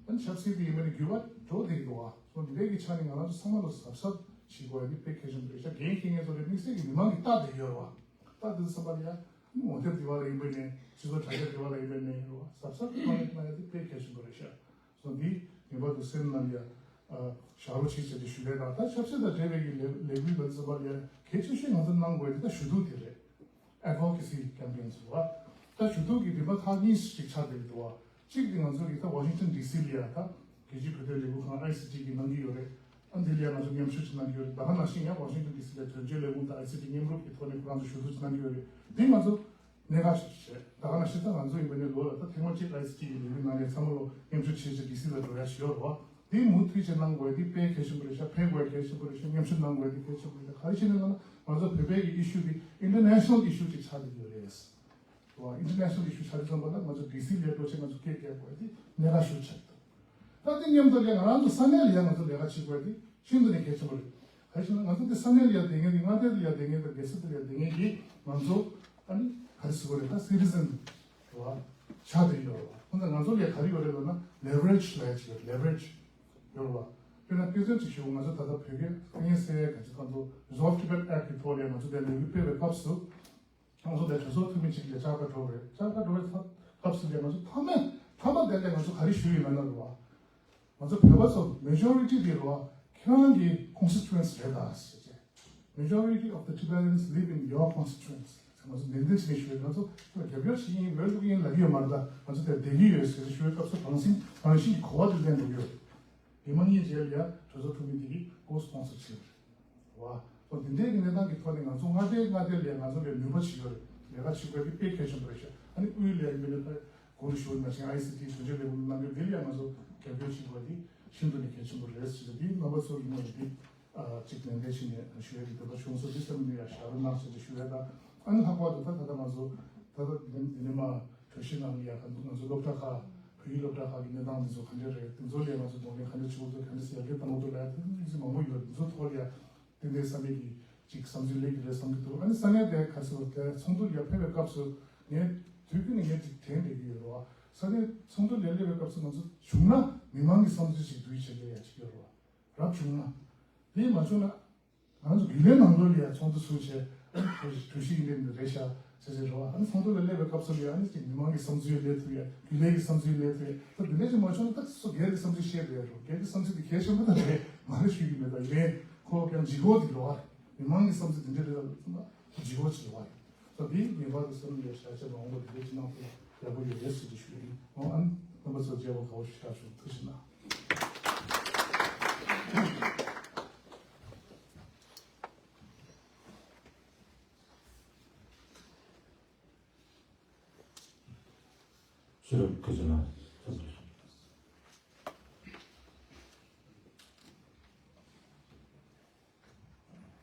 ཨ་ནི་ཆབ་སྲིད་དེ་ཡིན་པ་ནི་འགྱུར་བ་འགྲོ་བསྡད་ཀྱི་འདུག་བ། སོ་འདི་འདྲའི་གི་ཆ་ནས་ང་རང་ཚོ་ཚང་མ་ལ་གཟབ་གཟབ་བྱེད་དགོས་ཡ་འདི་དཔེ་གལ་ཆེན་པོ་རེད་ཤག་འགན་འཁྱེར་མཁན་ཚོ་ལ་དམིགས་བསལ་གྱི་མི་མང་གིས་ལྟ་བསྡད་ཡོད་རེད་བ། ལྟ་བསྡད་བསམ་པ་ལ་ཡ་ངོ་དེབ་འདི་བ་ལ་ཡིན་པ་ནས་སྤྱི་ཚོགས་དྲ་རྒྱ་འདི་བ་ལ་ཡིན་པ་ནས་རེད་བ། གཟབ་གཟབ་གི་མ་ཡ་གནང་ཡ་འདི་དཔེ་གལ་ཆེན་པོ་རེད་ཤག་སོ་འདི་ངེས་པར་དུ་སེམས་ནང་ལ་ཡ་བཞག་རོགས་བྱེད་ཟེར་ཏེ་ཞུ་ཡ་དང་། ད་ཆབ་སྲིད་དང་འབྲེལ་བའི་གི་ལས་ལས་འགུལ་བ་འདི་བསམ་པ་ལ་ཡ་གལ་ཆེ་ཤོས་ང་ཚོ་གནང་དགོས་ཡ་འདི་ད་ཞུ་གཏུག་དེ་རེད། Advocacy campaigns རེད་བ། ད་ཞུ་གཏུག་གི་རིམ་པ་ཁག་གཉིས་ཤིག་ཆགས་བསྡད་ཀྱི་འདུག་བ། གཅིག་དེ་ང་ཚོ་གི་ད་ཝ་ཤིང་ཊོན་ཌི་སི་ལ་ཡ་ད་རྒྱལ་སྤྱིའི་བོད་དོན་ལས་འགུལ་ཁང་ཨའི་སི་ཊི་གིས་གནང་གི་ཡོད་རེད། ཨ་འདི་ལ་ཡ་ང་ཚོ་མཉམ་ཞུགས་ཅིག་གནང་གི་ཡོད་རེད། ད་ག་ནང་བཞིན་ཡང་ཝ་ཤིང་ཊོན་ཌི་སི་ལ་དོན་གཅོད་ལས་ཁུངས་དང་ཨའི་སི་ཊི་མཉམ་རུབ་ཀྱི་ཐོག་ནས་ཁོ་རང་ཚོ་ཞུ་གཏུག་ཅིག་གནང་གི་ཡོད་རེད། འདི་ང་ཚོ་གནད་འགག་ཞིག་རེད། ད་ག་ནང་བཞིན་ད་ང་ཚོ་ཡིན་པ་ནས་ལོ་ལ་ད་ཐེངས་མ་གཅིག་ཨའི་སི་ཊི་གི་ལས་འགུལ་ནང་ནས་ཚང་མ་ལོ་མཉམ་ཞུགས་བྱེད་ཅིག་ཌི་སི་ལ་འགྲོ་ཡ་ཞིག་ཡོད་རེད་བ། དེ་མུ་མཐུད་བྱས་གནང་དགོས་དེ་དཔེ་གལ་ཆེན་པོ་རེད་ཤག་ཕན་དགོས་གལ་ཆེན་པོ་རེད་ཤག་མཉམ་ཞུགས་གནང་དགོས་དེ་གལ་ཆེན་པོ་རེད་ཤག་ག་རེ་བྱས་ནས་ལབ་ན་ང་ཚོ་བོད་པའི་གི་ཨི་ཤུ་དེ་ཨིན་ཊར་ནེ་ཤ་ནལ་ཨི་ཤུ་ཅིག་ཆགས་བསྡད་ཡོད་རེད། ཨིན་ཊར་ནེ་ཤ་ནལ་ཨི་ཤུ་ཆགས་དུས་ཙམ་པ་ལ་ང་ཚོ་ཌི་སི་ལ་འགྲོ་བྱས་ང་ཚོ་སྐད་རྒྱག་དགོས་དེ་གནད་འགག་ཤོས་ཆགས་འདུག་ད་དེ་མཉམ་དུ་ལ་ང་རང་ཚོ་ས་གནས་ལ་ཡང་ང་ཚོ་ལས་ཀ་བྱེད་དགོས་དེ་ཤིན་ཏུ་ནས་གལ་ཆེན་པོ་རེད། ག་རེ་ཞུ་ན་ང་ཚོ་འདི་ས་གནས་ལ་ཡ་བསྡད་མཁན་དེ་མངའ་སྡེ་ལ་ཡ་བསྡད་མཁན་དང་རྒྱལ་ས་དེ་ལ་ཡ་བསྡད་མཁན་གྱིས་ང་ཚོ་ཨ་ནི་ག་རེ་ཟེར་དགོས་རེད། ད་སི་ཊི་ཛན་རེད་བ། ཆགས་བསྡད་ཡོད་རེད་བ། ཁོང་ཚོ་ང་ཚོ་ལ་ཡ་ག་རེ་ཡོད་རེད་ལབ་ན་ལེ་ཝ་རེཇ་ལབ་ཡ་ཅིག་ཡོད་རེད། ལེ་ཝ་རེཇ་ཡོད་རེད་བ། དཔེར་ན་དཔེ་མཚོན་ཅིག་ཞུ། ང་ཚོ་ད་ལྟ་བོད་སྐད་དཀའ་ངལ་སེལ་ཡ་ག་ཅིག་ཁོང་ཚོ་རི་སོལ་ཝི་ཊི་བྷེཊ་ཨེཀྚ་གི་ཐོག་ལ་ཡ་ང་ཚོ་དེ་ལས་འགུལ་སྤེལ་བའི་སྐབས་སུ། ང་ཚོ་དེ་གྲོས་ཚོགས་འཐུས་མི་གཅིག་ལ་བཅར་ག་འགྲོ་བ་རེད། བཅར་ག་འགྲོ་བའི་ཐབ་སྐབས་སུ་ལས་ང་ཚོ་མཐའ་མ་མཐའ་མ་དེ་ལས་ང་ཚོ་ག་རེ་ཞུ་ཡིན་ལབ་ན་རེད་བ། ང་ཚོ་བོད་པ་ཚོ་མེ་ཇོ་རི་ཊི་དེ་རེད་བ། ཁྱེད་རང་གི་ཀོན་སི་ཊི་ཊུ་ཨན་སི་རེད་ད་ཟེར་བྱས། Majority of the Tibetans live in your constituents. ང་ཚོ་ནན་ཏན་བྱས་ནས་ཞུ་ཡིན། ང་ཚོ་རྒྱབ་སྐྱོར་བྱེད་ཀྱི་ཡིན། འོས་བླུག་གི་ཡིན་ལབ་ཀྱི་ཡོད་མ་རེད་ད། ང་ཚོ་དེར་བསྡད་ཀྱི་ཡོད་ཟེར་ཞུ་བའི་སྐབས་སུ་རང་བཞིན་རང་བཞིན་གྱི་གོ་བ་དེ་ལེན་འགྲོ་གི་ཡོད། དེ་མ་ཡིན་རྗེས་ལ་ཡ་གྲོས་ཚོགས་འཐུས་མི་དེ་གིས་ཀོ་སི་པོན་སར་བྱས་པ་རེད་བ། སོ་དེ་འདྲའི་གི་གནས་སྟངས་ཀྱི་ཐོག་ནས་ང་ཚོ་མངའ་སྡེ་མངའ་སྡེ་ལ་ཡ་ང་ཚོ་ལ་ནུས་པ་ཅིག་ཡོད་རེད། ལས་ཀ་བྱེད་དགོས་དེ་དཔེ་གལ་ཆེན་པོ་རེད་ཤག་ཨ་ནི་དབུས་ལ་ཡ་ཡིན་པ་ནས་ད་གོང་དུ་ཞུས་པ་ནང་བཞིན་ཨའི་སི་ཊི་དོན་གཅོད་ལས་ཁུངས་གནང་རྒྱུ་དེ་ལ་ཡ་ང་ཚོ་རྒྱབ་སྐྱོར་བྱེད་དགོས་དེ་ཤིན་ཏུ་ནས་གལ་ཆེན་པོ་རེད་ཟེར་ཏེ། དེ་རྣམ་པ་ཚོ་ཡིན་ན་ཡང་དེ་ཨ་གཅིག་ནན་ཏན་བྱས་ནས་ཞུ་ཡ་གི་འདོད་པ་བྱུང་སོང་། དེ་སེམས་ནས་ཡ་ཞབས་བྲོ་གནང་ཟེར་ཏེ་ཞུ་ཡ་དང་། ཨ་ནི་ལྷག་པར་དུ་ད་ད་ལྟ་ང་ཚོ་ད་ལྟ་འདི་ནས་མར་གྲོས་གཞི་ནང་ལ་ཡ་ང་ཚོ་སློབ་གྲྭ་ཁག་བོད་ཡིག་སློབ་གྲྭ་ཁག་གི་གནས་སྟངས་འདི་ཚོ་ག་འདྲ་རེད། དེ་ཚོ་ལ་ཡ་ང་ཚོ་གདོང་ལེན་ག་འདྲ་བྱེད་དགོས་འདུག་ག་འདྲ་སེ་ཡར་རྒྱས་གཏོང་དགོས་འདུག་ལབ་ཡ་དེ་ཚོ་མང་པོ་ཡོད། དེ་ཚོ་ཐོག་ལ་ཡ་ཏན་ཏན་ས་གནས་ཀྱི་ཅིག་བསམ་ཚུལ་སླེབས་ཀྱི་རེད་བསམ་གྱི་འདུག་ཨ་ནི་ས་གནས་དེ་ག་ཚོད་དེ་ཚོགས་འདུ་ལ་ཕེབས་པའི་སྐབས་སུ་ངས་དུས་རྒྱུན་ནས་ངས་ཅིག་དྲན་བསྡད་ཀྱི་ཡོད་རེད་བ། ས་གནས་ཚོགས་འདུ་ལ་སླེབས་པའི་སྐབས་སུ་ང་ཚོ་བྱུང་ན་མི་མང་གི་བསམ་ཚུལ་ཞིག་བསྡུ་བྱེད་ཀྱི་ཡ་ཅིག་ཡོད་རེད་བ། རབ་བྱུང་ན། དེ་མ་བྱུང་ན། ང་ཚོ་རྒྱུན་ལས་ནང་ལོགས་ལ་ཡ་ཚོགས་འདུ་ཚུགས་བྱས། ཨ་ནི་གྲོས་གཞི་ཡིན་པའི་རེད་ཤག་ཟེར་ཟེར་རེད་བ། ཨ་ནི་ཚོགས་འདུ་ལ་སླེབས་པའི་སྐབས་སུ་ལ་ཡ་ཨ་ནི་ཅིག་མི་མང་གི་བསམ་ཚུལ་སླེབས་ཐུབ་ཡ། རྒྱུན་ལས་ཀྱི་བསམ་ཚུལ་སླེབས་ཐུབ་ཡ། ད་འདི་འདྲ་ཅིག་མ་བྱུང་ན་ད་སོ་སོ་སྒེར་གྱི་བསམ་ཚུལ་བཤད་དགོས་ཡ་རེད། སྒེར་གྱི་བསམ་ཚུལ་དེ་གལ་ཆེན་པོ་ད་རེད། མ་རེད་ཞུ་གི་མེད། ད་ཡིན་ནའི་ཁོ་ཀྱང་ལྗིད་ཁོག་དེ་རེད་བ། མི་མང་གི་བསམ་ཚུལ་དེ་འདྲ་རེད་ལབ་ན་ལྗིད་ཁོག་ཅིག་རེད་བ། ད་འདི་ངེས་པར་དུ་སེམས་ལ་བཞག་བྱས་མ་འོངས་པ་འདི་འདྲ་ཅིག་གནང་ཐུབ་ན་ཡག་པོ་ཡོད་རེད་ཟེར་ཏེ་ཞུ་གི་ཡིན། འོ་ཨ་ནི་རྣམ་པ་ཚོ་མཇལ་བ་དགའ་པོ་ཞེ་དྲག་བྱུང་། ཐུགས་རྗེ་གནང་། ཕྱི་རབས་སྐུ་ཚེ་ལ།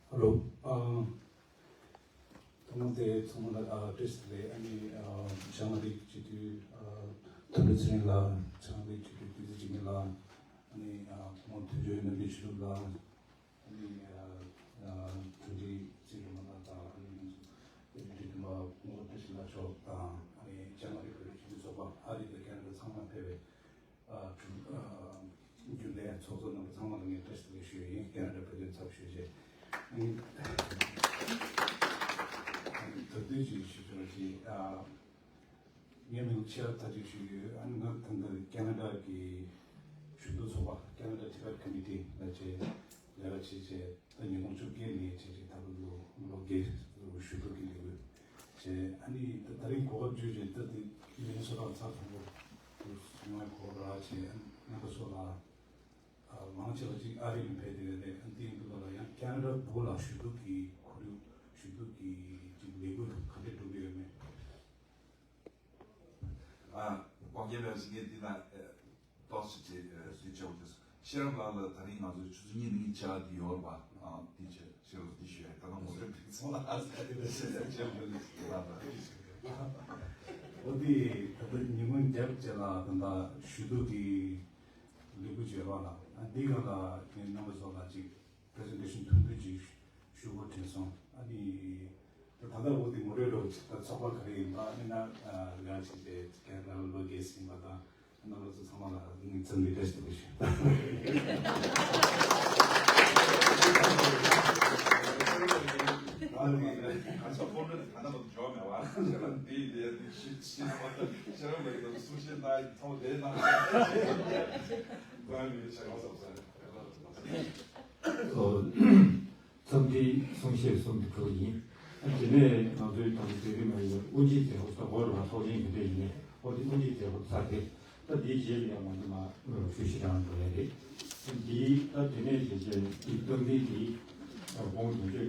ཧ་ལོ། ཨ། ཐོག་མ་དེ་ཚང་མ་ལ་ཨ་བཀྲ་ཤིས་བདེ་ལེགས། ཨ་ནི་ཨ་བྱང་ཨ་རིའི་སྤྱི་འཐུས་ཨ་མཐོན་པོ་ཚེ་རིང་ལགས། བྱང་ཨ་རིའི་སྤྱི་འཐུས་བདུད་རྩི་འཇིགས་མེད་ལགས། ཨ་ནི་ཨ་ཐོག་མ་དོན་གཅོད་རྣམ་རྒྱལ་ཆོས་གྲུབ་ལགས། ཨ་ནི་ཨ་ཨ་དྲུང་ཆེ་ཚེ་རིང་མ་ལགས་དང་། ཨ་ནི་ང་ཚོ་དེ་འདྲའི་མཐུན་པ་ངོ་བོ་བཀྲ་ཤིས་ལགས་མཆོག་དང་། ཨ་ནི་བྱང་ཨ་རིའི་བོད་རིགས་སྤྱི་མཐུན་ཚོགས་པ་ཨ་རི་དང་ཁེ་ན་ཌ་ཚང་མ་ཕེབས་པའི་ཨ་དྲུང་ཨ་རྒྱུན་ལས་ཚོགས་གཙོ་རྣམ་པ་ཚང་མ་ལ་ངས་བཀྲ་ཤིས་བདེ་ལེགས་ཞུ་ཡ་ཡིན། ཁེ་ན་ཌ་བོད་དོན་ཚབ་ཞུ་བྱས། ཨ་ནི་ད་དུས་ཀྱི་ཞུ་ཕྱོགས་ཀྱི་ཨ་ ངའི་མིང་ཆེ་བ་ཐག་གཅོད་ཞུས་ཡོད། ཨ་ནི་ང་ད་ལྟ་ཁེ་ན་ཌ་གི་ཞུ་གཏུག་ཚོགས་པ་Canada Tibet Committee ལ་བྱས་ལས་ཀ་བྱས་བྱས་ད་ཉིས་སྟོང་བཅོ་བརྒྱད་ནས་བྱས་བྱས་ད་ལོ་ལོ་ལོ་བརྒྱད་ཞུ་གཏུག་གི་ལས་འགུལ་བྱས། ཨ་ནི་ད་ད་རིང་གོ་སྐབས་བརྒྱུད་བྱས་ད་དེ་མི་ནི་སོ་ཊ་ཚར་དང་པོ་ཡོང་བའི་གོ་སྐབས་རག་བྱས། ཨ་ནི་རྣམ་པ་ཚོ་ལ་མང་ཆེ་བ་ཅིག་ཨ་རི་ལ་ཕེབས་བསྡད་ཡོད་རེད། ཨ་ནི་དེ་ཡིན་དུས་ལ་ཡང་ཁེ་ན་ཌ་སྦུག་ལ་ཞུ་གཏུག་གི་ཁོར་ཡུག་ཞུ་གཏུག་གི་ཅིག་ལས་འགུལ་ག་འདྲས་འགྲོ་གི་ཡོད་མེད། ཨ། ཀོང་རྒྱལ་བས་ངས་འདི་ན་ཏོག་ཙམ་ཅིག་ཟུར་ཆེ་བོ་དེ་ཤེས་རབ་ལགས་ལ་ད་རིང་ང་ཚོའི་ཆུ་ཚོད་གཉིས་ནས་ཆ་འདི་ཡོད་རེད་པ། ཨ། འདི་ཆེ་ཤེས་རབ་འདི་ཞུ་ཡ་ད་ང་ངོ་སྤྲོད་འགྲིག་སོང་ལ། ཨ་ཟེར་ཏེ་ཤེས་རབ་ལགས་ལ། འོ་དེ་ད་ལྟ་ཉིན་མོ་རྒྱབ་བྱས་ལ་ད་ལྟ་ཞུ་གཏུག་གི་ལས་འགུལ་བྱས་རོགས་ལ། ཨ། འདི་ག་ལ་ངས་རྣམ་པ་ཚོ་ལ་ཅིག་པི་རི་ཟེན་ཊེ་ཤན་ཐུང་ཐུང་ཅིག་ཞུ་དགོས་དྲན་སོང་། ཨ་ནི་ད་ད་ལྟ་འོ་དེ་ངོ་སྤྲོད་འདྲ་བོ་ཅིག་ད་ཚོགས་པ་ག་རེ་ཡིན་པ། ཨ་ནི་ན་ལས་བྱེད་དེ་ཁེ་ན་ཌ་ལ་ལོ་བརྒྱད་ཟིན་པ་དང་། རྣམ་པ་ཚོ་ཚང་མ་ལ་ངས་འཚམས་འདྲི་བཀྲ་ཤིས་བདེ་ལེགས་ཞུ། ང་ཚོ་ཕོ་མོ་ད་ལྟ་བར་དུ་འབྱོར་མེད་པ། ཁྱེད་རང་འདི་ཡིན་དེ་ཤི་ཤི་ཁྱེད་རང་ལ་ཡོད་གསུང་བཤད་གནང་ཐོག་དེ་གནང་། ང་མི་ཆེ་གང་བསམ་ས། འཚམས་འདྲི་གསུང་བཤད་གསུམ་དུ་གྲུབ་ཡིན། དེ་ནས་ང་ཚོའི་དང་དེ་རིང་མ་ཡིན་དབུ་འབྱེད་མཛད་སྒོ་ད་གོ་ར་ཚོགས་ཆེན་དེ་འདྲ་ཡིན་ནས་འོ་དེ་དབུ་འབྱེད་མཛད་སྒོ་ཚར་ཏེ། ད་འདིའི་རྗེས་ལ་ཡང་ང་ཚོ་མ་ཧྥུ་ཤི་ཀྲང་འགྲོ་ཡ་རེད། འདིའི་ད་དེ་ནས་རྗེས་རྗེས་འདི་སྟངས་འཛིན་འདི་དགོངས་དོན་བརྗོད་